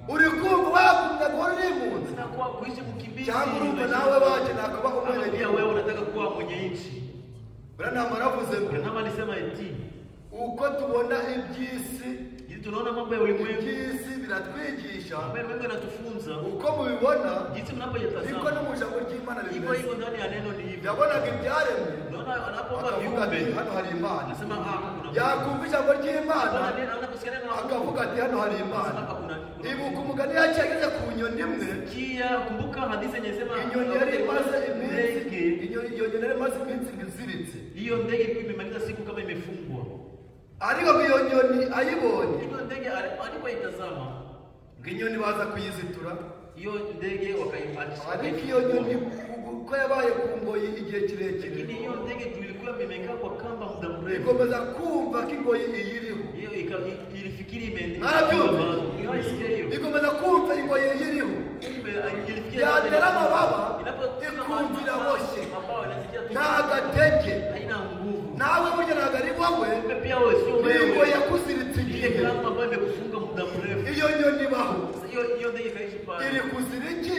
uri kumva wakunda guhora uri impunzi, unataka kuishi mkimbizi, cyangwa urumva nawe waje nakuba ama pia umwenegihugu? wewe unataka kuwa mwenye nchi? Branham aravuze ngo Branham alisema eti uko tubona iby'isi, jinsi tunaona mambo ya ulimwengu, iby'isi biratwigisha, mambo ya ulimwengu yanatufunza, uko mubibona jinsi niko mnapoyatazama no mu ijambo ry'Imana hivyo bimeze. hivyo ndani ya neno ni hivyo. Yabonaga ibyaremwe Unaona anapoomba akavuga ati viumbe hano hari Imana, anasema hapa kuna Mungu. yakumva ijambo ry'Imana Unaona neno anaposikia neno la Mungu akavuga ati hano hari anasema Imana. hapa kuna Ibuka umugani yaciye ageze ku nyoni imwe, Sikia, kumbuka hadithi yenye sema inyoni yari imaze iminsi ndege, iyo nyoni yari imaze iminsi iziritse, hiyo ndege ilikuwa imemaliza siku kama imefungwa. ariko ngo iyo nyoni ayibonye, Hiyo ndege alipoitazama, ngo inyoni baza kuyizitura, hiyo ndege wakaiacha. ariko iyo nyoni uko yabaye ku ngoyi igihe kirekire, Lakini hiyo ndege tulikuwa imekaa kwa kamba muda mrefu. ikomeza kumva ko ingoyi iyiriho, Hiyo ilifikiri imeendelea. Marabyumva. Iliwaisikia hiyo. ikomeza kumva ingoyi iyiriho, Kumbe ilifikia yatera amababa inapotoka ikumva iraboshye, mabawa inasikia tu nta gatege. haina nguvu. Nawe burya ntabwo ari wowe, Kumbe pia wewe sio ni ingoyi wewe. yakuziritse Ile igihe. kamba ambayo imekufunga muda mrefu. Iyo nyoni ibaho Sasa hiyo ndege ikaishi pale. iri kuzira iki?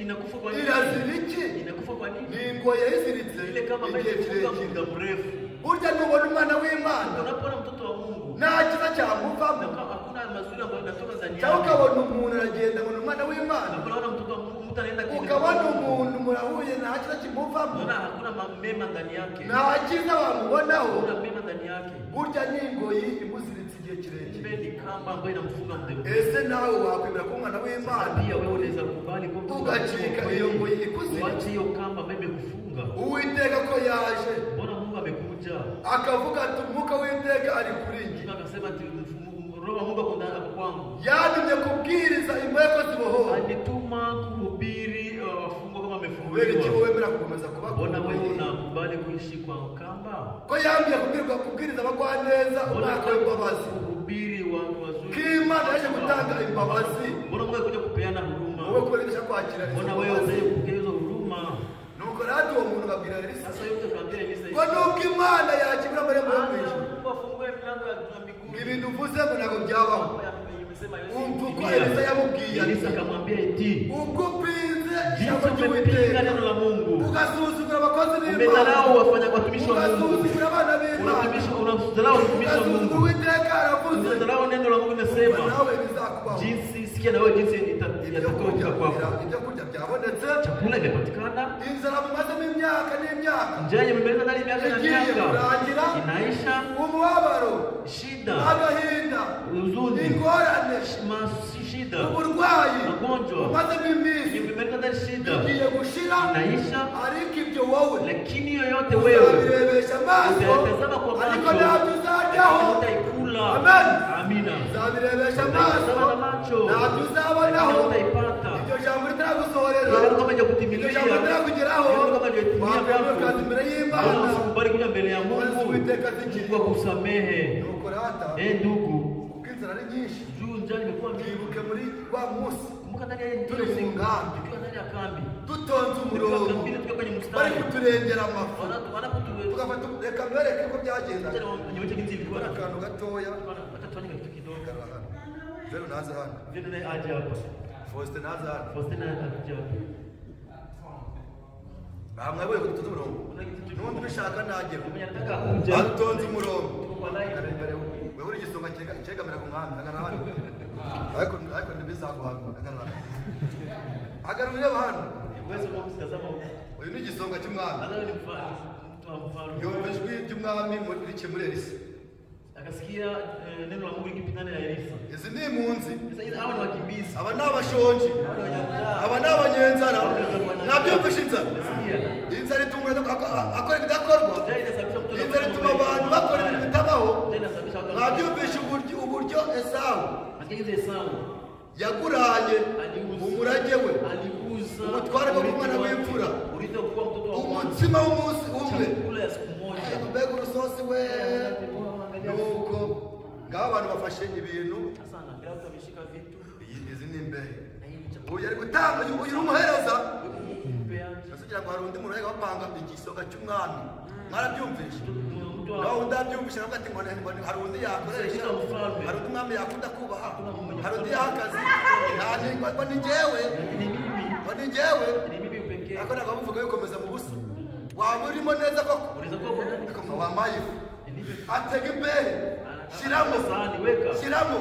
Inakufa kwa nini? Irazira iki? Inakufa kwa nini? Ni ingoyi yayiziritse Ile kamba ambayo igihe imekufunga kirekire. muda mrefu. Burya nubona umwana w'Imana Unapoona mtoto wa Mungu nta cyiza cyamuvamo, na kama hakuna mazuri ambayo yanatoka ndani cyangwa yake. ukabona umuntu aragenda ngo ni umwana w'Imana, Unapoona mtoto wa Mungu mtu anaenda kinyume. ukabona umuntu murahuye nta cyiza kimuvamo, Unaona hakuna mema ndani yake. nta cyiza wamubonaho, Hakuna mema ndani yake. burya ni ingoyi imuziritse igihe kirekire. Kumbe ni kamba ambayo inamfunga muda mrefu. Ese nawe wakwemera ko umwana w'Imana Pia wewe unaweza kukubali kwa mtoto wa ugacika Mungu iyo ngoyi kweli, ikuziritse? uache hiyo kamba ambayo imekufunga. Uwiteka ko yaje Mbona Mungu amekuja? akavuga ati umwuka w'Uwiteka ari kuri njye, Mungu akasema ati Roho wa Mungu ako kwangu. kwangu. Yantumye kubwiriza imbohe ko zibohowe. Alituma kuhubiri wafungwa kama Kubera iki wamefunguliwa. wowe wemera gukomeza kuba Mbona wewe unakubali kuishi kwa kamba? Ko yambwiye kubwiriza abagwaneza Mbona umwaka w'imbabazi, kuhubiri watu wazuri? ko Imana yaje gutanga imbabazi, Mbona Mungu alikuja kupeana huruma? wowe kubera ibyo kwakira izo Mbona wewe mbabazi? unataka kupokea hizo huruma? Nuko rero uwo muntu babwira Elisa Sasa yule mtu akamwambia Elisa, ngo nubwo Imana yakingura amarembo yo mu ijuru, Mungu afungue milango ya ngo mbinguni. ibintu uvuze ngo ntabwo byabaho. Imesema Umva uko Biblia. Elisa yamubwiye ati, Elisa akamwambia eti, ubwo upinze jinsi ijambo umepinga ry'Uwiteka, neno la Mungu, ugasuzugura abakozi b'Imana, umedharau wafanya watumishi wa Mungu, ugasuzugura abana b'Imana, unadharau watumishi wa ugasuzugura Mungu, Uwiteka aravuze, unadharau neno la Mungu limesema. nawe bizakubaho. Jinsi sikia na wewe jinsi Ibyo yatakayokuja kurya kwako. ibyo kurya byabonetse, Chakula imepatikana, inzara mumazemo imyaka n'imyaka njaa imemaliza ndani miaka na igiye miaka kurangira, inaisha, umubabaro, shida, agahinda, huzuni, ingorane, shida, uburwayi magonjwa umazemo iminsi imemaliza ndani shida bigiye gushira, inaisha, ariko ibyo wowe lakini yoyote wewe uzabirebesha amaso, utayatazama kwa ariko macho, ntabyo uzajyaho. utaikula. Amen. Amina. Uzabirebesha amaso, Utayatazama na macho, ntabyo uzabonaho. utaipata. Iryo jambo ritaragusohorera, Neno kama iryo jambo hajakutimilizia, ritarakugeraho, neno kama hajatimia wakwemera kwako, ukaza imbere y'Imana, mbona usikubali kuja mbele ya Umunsi Mungu, Uwiteka zikiri. Mungu akusamehe. Nuko rata, Eh, ndugu, kuko inzara ari nyinshi, juu njaa imekuwa mingi. twibuke muri wa munsi Kumbuka ndani ya turi hiyo mu siku, nkambi, tukiwa ndani ya kambi, dutonze tukiwa umurongo, kambini, tukiwa kwenye bari mstari, kuturengera amafu, wanapotu tugafata. Reka mbereke uko byagendaga. nionyeshe jinsi ilikuwa. Akantu gatoya, Hata tufanye kitu kidogo. garura hano, Vero naze hano, Vile naye aje hapa. Faustin naze hano. Faustina aje hapa. Aha mwabonye ko dutonze umurongo, Kuna kitu n'undi ubishaka nagera mwenye anataka kuja. aha dutonze umurongo. Tuko kwa line. Hagarara imbere, wewe uri igisonga cyegamira ku mwami, hagarara hano, ariko ntibizaguhama. Hagarara hano, hagarara ureba hano. Uwezo wa kutazama huko. Uyu ni igisonga cy'umwami. Nadhani ni mfalme, mtu wa mfalme. Yumva ijwi ry'umwami rikemura Elisa. Akasikia neno la Mungu likipita ndani ya Elisa. Izi ni impunzi, Sasa hizi hawa ni wakimbizi. aba ni abashonji, Hawa ni wenye aba ni abanyenzara. Nabyumvishe inzara, Sikia. inzara ituma umuntu akora ibidakorwa, Njaa inasababisha mtu inzara ituma abantu bakora ibintu bitabaho. Njaa inasababisha watu. Mwabyumvishe uburyo Esawu Nasikia jinsi Esau yaguranye aliuza umurage we, aliuza ubutware bwo urithi kuba umwana wake, w'imfura, urithi wa kuwa mtoto wa kwanza, umutsima w'umunsi umwe. chakula ya siku moja. Mbega urusosi we! Nuko ngaho abantu bafashe ibintu. Sasa anaangalia watu wameshika vitu Izi ni imbehe. na hii ni chakula. Uyu ari gutanga, uyu ni umuhereza. Kumpea Ese ugira ngo hari undi muntu wajyaga bapanga igisonga cy'umwami? Mwarabyumvishe? mtu wa Nawe udabyumvishe aravuga ati ngo hari undi yakoresha, hari undi umwami yakunda kubaha, hari undi yaha akazi, ngo ni njyewe, ni mimi, ngo ni njyewe. ni mimi pekee. Ariko ntabwo bamuvuga bikomeza mu busa, waba urimo neza koko, Unaweza kuwa kwa ndani. ariko wampaye ifu. Nipe. Atega imbehe, shyiramo, Sahani weka. shyiramo,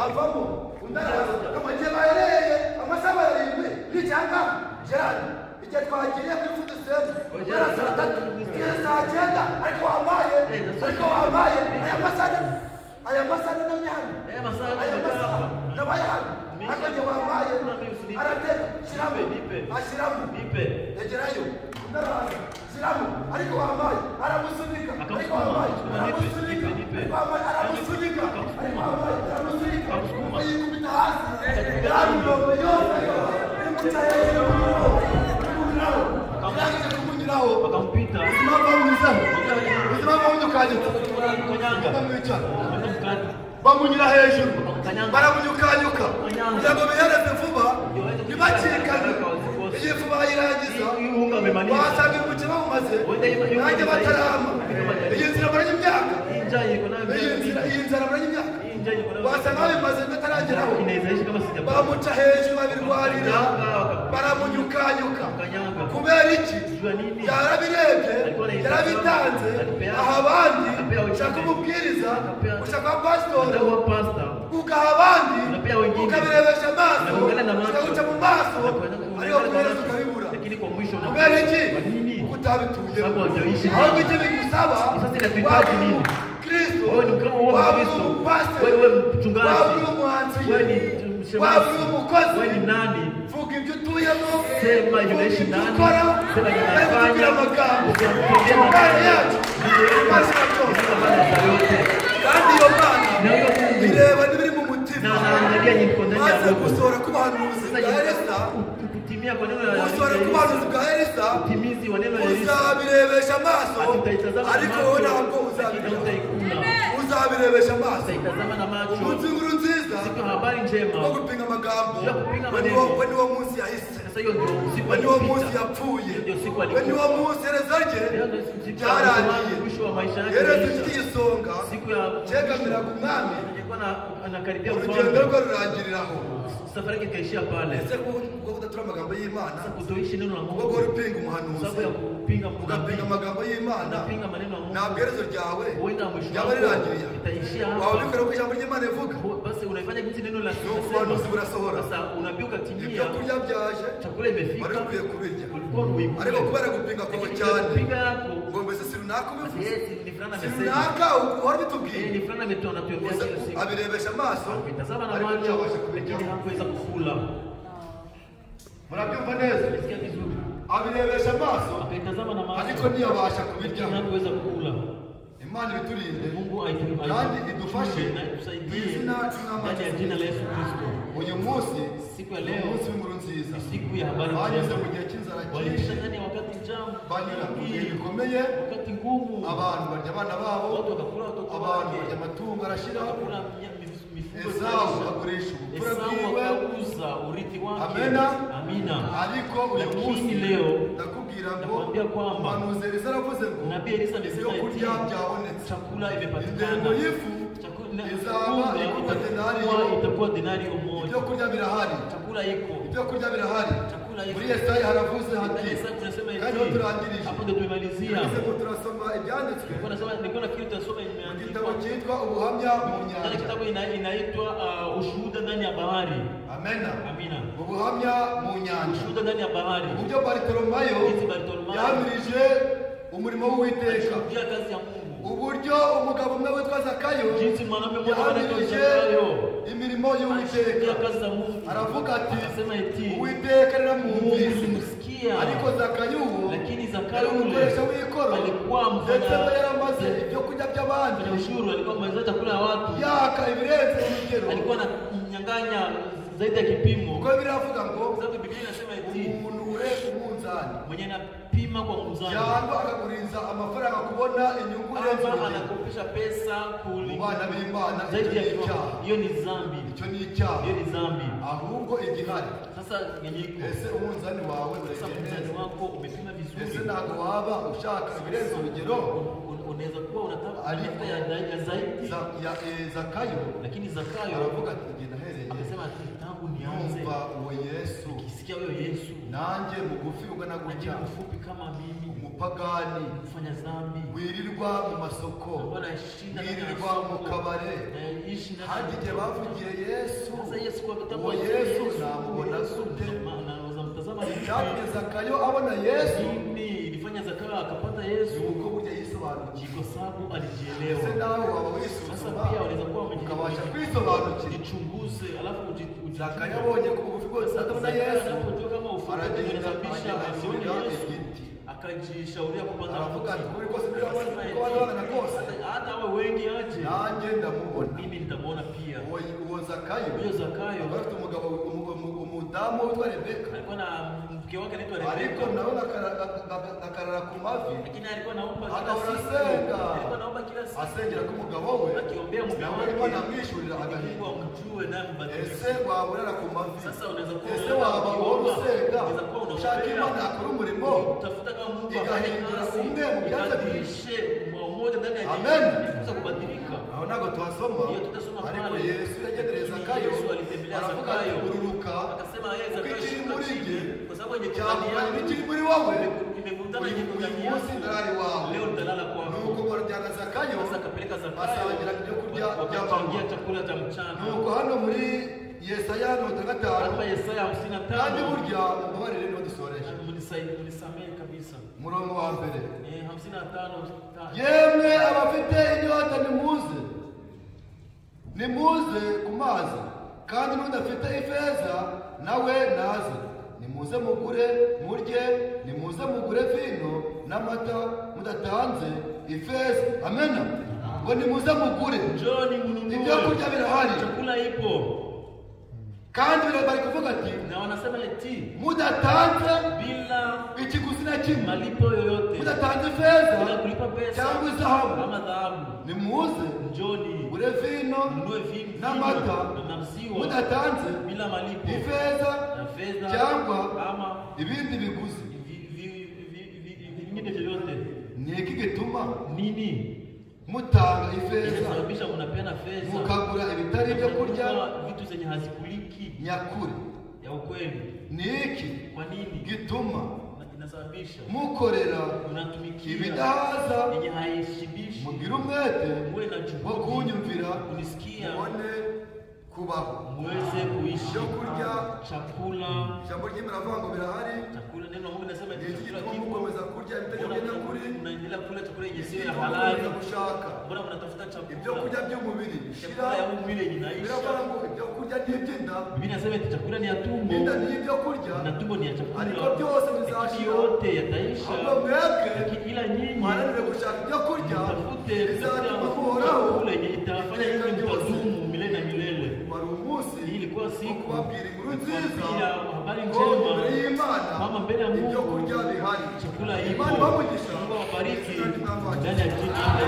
avamo, undi araza amagihe bahereye amasaha 7 n'icyanga Gerard, igihe twagiriye kuri fudu semu guhera saa 3 kugeza saa 9, ariko wampaye, ariko wampaye aya masaha, aya masaha namye hano, Aya masaha aya masaha nabaye hano, ariko igihe wampaye. Aratega, shyiramo, ashyiramo, Nipe. egerayo, undi araza, shyiramo, ariko wampaye, aramusunika, ariko wampaye, aramusunika, ariko wampaye, aramusunika, ariko wampaye, aramusunika, yikubita hasi, ya mirongo yose imuca hejuru, imunyuraho, irangije kumunyuraho, Wakampita. ubuzima bwamunyuzeho, ubuzima bwamunyukanyutse, Kanyanga. bamwicara, Wakamkata. bamunyura hejuru, baramunyukanyuka kugira ngo bihereze vuba, ntibacikane. Iyi fu bayirangiza, Hii unga amemaliza. wasanga umukino bawumaze, nanjye batarama. Iyi nzira maranye imyaka, Hii njaa iko nayo. iyi nzira, iyi nzara maranye imyaka, Hii njaa iko nayo. wasanga babimaze batarageraho. Inaweza ishi kama sijapata. Bamuca hejuru, babirwarira, baramunyukanyuka. Kubera iki? Jua nini? Yarabirebye, yarabitanze, aha abandi. Ushaka umubwiriza, ushaka pasitori, Nataka kuwa pastor. ugaha abandi, Unapea wengine. ukabirebesha amaso, Unaangalia na macho. ukaguca mu maso, ariko Unaangalia kuhereza na macho. ukabibura. Lakini kwa mwisho Kubera iki? Kwa nini? Kuko utabituyemo. Sababu hujaishi. Ahubwo icyo bigusaba, Sasa inatuhitaji waba uri nini? Kristo, Wewe ni kama wewe waba uri Mkristo. umupasiteri, Wewe mchungaji. waba uri umuhanzi, Wewe ni waba mshemasi. uri umukozi, Wewe ni nani? vuga ibyo utuyemo, Sema vuga ibyo unaishi ibyo ndani. ukora, Sema ibyo ariko unafanya. tubwire amagambo. Usiambie Imana maneno. yacu Imana ishobora byose. Imana yote. Kandi iyo Mana Na huyo Mungu ireba n'ibiri mu mutima. Na anaangalia Eliya yuko ndani ya Maze roho. Gusohora k'ubuhanuzi Sasa bwa Elisa, kutimia kwa neno la gusohora k'ubuhanuzi bwa Elisa utimizi wa neno la Elisa uzabirebesha amaso, utaitazama na ariko wowe macho, ntabwo lakini uzabirya. hautaikula. Uzabirebesha amaso. Utaitazama na macho. Umunsi w'inkuru nziza Siku ya habari njema. wo gupinga amagambo, Ya kupinga we maneno. niwo- we niwo munsi yahise, Sasa hiyo ndio siku we niwo munsi alipita. yapfuye, Ndio siku we alikufa. niwo munsi iherezo rye Hiyo ndio siku ryarangiye. mwisho wa maisha yake. Iherezo iliisha. ry'igisonga Siku ya cyegamira ku mwami, alikuwa anakaribia urugendo ufalme. rwe rurangiriraho. Safari yake ikaishia pale. Ese kubwo kudatura amagambo y'Imana, Sasa kutoishi neno la kubwo Mungu, guhora upinga umuhanuzi, sababu ya kupinga ugapinga amagambo y'Imana, unapinga maneno ya Mungu, ntabwo iherezo ryawe huenda mwisho ryaba wako rirangiriye. itaishia Waba hapa. ubikora uko ijambo ry'Imana rivuga, Basi unaifanya jinsi neno la ni uko ubuhanuzi burasohora. Sasa unabii ukatimia, Ibyo kurya byaje, chakula wari imefika, ukwiye kubirya, ulikuwa uikule. ariko kubera gupinga kwawe Lakini cyane, kupinga yako, ngo mbese si runaka ubivuze, yes, ni fulani si amesema, runaka uhora ubitubwiye, eh, ni fulani anatuambia Uza- kila siku. abirebesha amaso, Akitazama na ariko macho, ntiyabasha kubirya. lakini hakuweza kukula. Murabyumva neza? Sikia vizuri, Abirebesha amaso, akaitazama na ariko macho, ntiyabasha kubirya. lakini hakuweza kula. Imana ibiturinde Mungu kandi idufashe na mu itusaidie izina ry'Umwami ndani ya wacu. jina la Yesu Kristo. Uyu munsi Siku ya ni leo umunsi w'inkuru nziza. ni siku ya habari Banyuze njema. mu gihe cy'inzara Walipisha cyinshi, ndani ya wakati njaa banyura mu bihe mwingi, bikomeye, wakati ngumu, abantu barya abana babo, watu wakakula watoto abantu wake, barya amatungo arashira. wakakula mifugo Esawu ikaisha. agurisha ubupfura Esau bwiwe. akauza urithi wake. Amena. Amina. Ariko uyu Lakini munsi leo ndakubwira ngo nakwambia kwamba umuhanuzi Elisa aravuze ngo nabii Elisa ibyo amesema eti kurya byabonetse, chakula indengo imepatikana, y'ifu chakula izaba unga igurwa denariyo. itakuwa denario moja. Ibyo kurya birahari, Chakula iko, ibyo kurya birahari. chakula iko. Muri Yesaya haravuze Ndani hati, ya Isaya kunasema kandi niho hivi, turangirije, hapo ndio tumemalizia. twese ngo turasoma ibyanditswe Nilikuwa nasema, nilikuwa nafikiri tutasoma mu gitabo imeandikwa cyitwa Ubuhamya mu ndani ya Nyanja. kitabu inaitwa Ushuhuda ndani ya bahari. Amena. Amina. Ubuhamya mu nyanja, Ushuhuda ndani ya bahari. uburyo Bartolomayo Jinsi Bartolomayo yahamirije umurimo w'Uwiteka, alishuhudia kazi ya Mungu. uburyo umugabo umwe witwa Zakayo Jinsi mwanamume mmoja anaitwa yahamirije Zakayo imirimo alishuhudia y'Uwiteka, kazi za Mungu. aravuga ati Akasema eti Uwiteka Mungu naramwumvise, ulimsikia. ariko Zakayo uwo Lakini yari Zakayo yule umukoresha w'ikoro, alikuwa ndetse we yaramaze mfanya ibyo kurya by'abandi, mfanya ushuru, alikuwa amaliza chakula ya watu, yaka ibirenze urugero. alikuwa ananyang'anya zaidi ya kipimo. Kuko biravuga ngo Kwa sababu Biblia inasema eti umuntu ureba umunzani mwenye anapima kwa mzani cyangwa akaguriza amafaranga kubona inyungu irenze ama urugero, anakopesha pesa mu kuli bana b'Imana icyo zaidi ya ni kiwango, icyaha, hiyo ni dhambi, icyo ni icyaha. hiyo ni dhambi. Ahubwo igihari, Sasa yenye iko ese umunzani wawe sasa, uregeye mzani neza? wako umepima Ese vizuri, ntabwo waba ushaka ibirenze urugero? Unaweza kuwa unataka Ariko- kutafuta ya zaidi, Zakayo lakini Zakayo aravuga ati igihe nahereye akasema ati tangu nianze numva uwo Yesu, nikisikia huyo Yesu nanjye mugufi ugana na gutya, mimi mfupi kama mimi, umupagani mfanya dhambi wirirwa mu masoko, ambaye anashinda ndani ya wirirwa mu soko, kabare, naishi ndani ya hadi igihe bavugiye Yesu, Sasa Yesu kwa kitabu uwo Yesu namubona gute? naweza mtazama vipi? Icyatumye Zakayo abona Yesu Nini ilifanya Zakayo akapata Yesu? ni uko burya yisobanukiwe. Ni kwa sababu Ese alijielewa. nawe waba Sasa wisuzuma pia unaweza kuwa ukabasha umeji- kwisobanukira? ujichunguze, alafu Zakayo abonye ko ubugufi bwose atabona Yesu, Anapojua kama ufupi aragenda unasababisha agenda asione yurira Yesu, igiti, akajishauria kupanda aravuga ati mti. kuri kose niba Akasema uko eti, bana kose hata awe wengi aje, nanjye ndamubona. mimi nitamuona pia. Uwo Zakayo Huyo Zakayo aba afite umugabo umudamu witwa Rebeka, alikuwa na mke wake anaitwa ariko Rebeka, nawe bakarara ku mavi, lakini alikuwa anaomba kila agahora siku, asenga, alikuwa anaomba kila siku asengera ko umugabo we akiombea mume nawe wake Imana amwishyurira Mungu agahinda. amjue naye ambadilishe. Ese waba urara ku mavi? Sasa unaweza kuwa Ese waba uhora ukiomba, usenga unaweza kuwa ushaka unaombea, Imana yakora umurimo utafuta kama Mungu afanye igahindura kazi, umwe mu byanze ibadilishe mmoja ndani ya Amen. kuweza kubadilika. Aho ntabwo tuhasoma, Iyo tutasoma ariko pale. Yesu yagendereye Zakayo, Yesu alitembelea aravuga ati Zakayo. ururuka, Akasema yeye kuko Zakayo, ikiri shuka muri chini, jye kwa sababu yenye ndani cyavuganye yangu n'ikiri muri wowe, imevutana uyu yenye ndani uyu munsi yangu, ndarari wawe. leo nitalala kwako. Nuko barujyana Zakayo, Sasa akapeleka Zakayo, basangira ibyo kurya wakachangia by'amanywa. chakula cha mchana. Nuko hano muri Yesaya 55, Hapa Yesaya kandi 55 burya mumbabarire niho dusoreje, Munisaidie, munisamehe kabisa. umurongo wa mbere, 55 yemwe abafite inyota nimuze, nimuze ku mazi, kandi n'udafite ifeza nawe naze, nimuze mugure murye, nimuze mugure vino n'amata mudatanze ifeza. Amena. Ngo nimuze mugure, Njoni mnunue. ibyo kurya birahari. Chakula ipo. Kandi bari kuvuga ati Na wanasema eti mudatanze bila ikiguzi na kimwe, malipo yoyote, mudatanze ifeza bila kulipa pesa cyangwa izahabu, ama dhahabu, nimuze njoni mugure vino mnunue vino n'amata, na maziwa mudatanze bila malipo ifeza na fedha cyangwa ama ibindi biguzi. Vingine vyovyote. Ni iki gituma Nini mutanga ifeza inasababisha mnapeana fedha mukagura ibitari ibyo kurya mnanunua vitu zenye hazikuliki nyakuri? ya ukweli? Ni iki Kwa nini gituma inasababisha mukorera mnatumikia ibidahaza? yenye haishibishi? Mugire umwete Muwe na wo juhudi kunyumvira, kunisikia, mubone kubaho. muweze kuishi. Ibyo kurya, Chakula, ijambo ry'Imana rivuga ngo birahari. chakula, neno la Mungu linasema Ni eti iki chakula gituma kipo. mukomeza kurya ibitari Mbona by'anyakuri? mnaendelea kula chakula yenye Iki sio ya gituma halali? mukomeza gushaka Mbona mnatafuta ibyo chakula? kurya by'umubiri bishira? Chakula ya mwili yenye inaisha. Biravuga ngo ibyo kurya ni iby'inda, Biblia inasema eti chakula ni ya tumbo n'inda ni ibyo kurya, na tumbo ni ya chakula, ariko byose lakini bizashira. yote yataisha. Ahubwo mwebwe Lakini ila nyinyi muharanire gushaka ibyo kurya mtafute bizatuma muhoraho chakula yenye itafanya iteka nyinyi ryose. mtadumu milele na milele. Wari umunsi Hii ilikuwa wo siku kubabwira inkuru nziza kuambia habari ko njema imbere y'Imana kwamba mbele ya ibyo Mungu kurya bihari. chakula ipo. Imana ibamugisha Mungu awabariki Izina ry'Umwami wacu. ndani ya jina la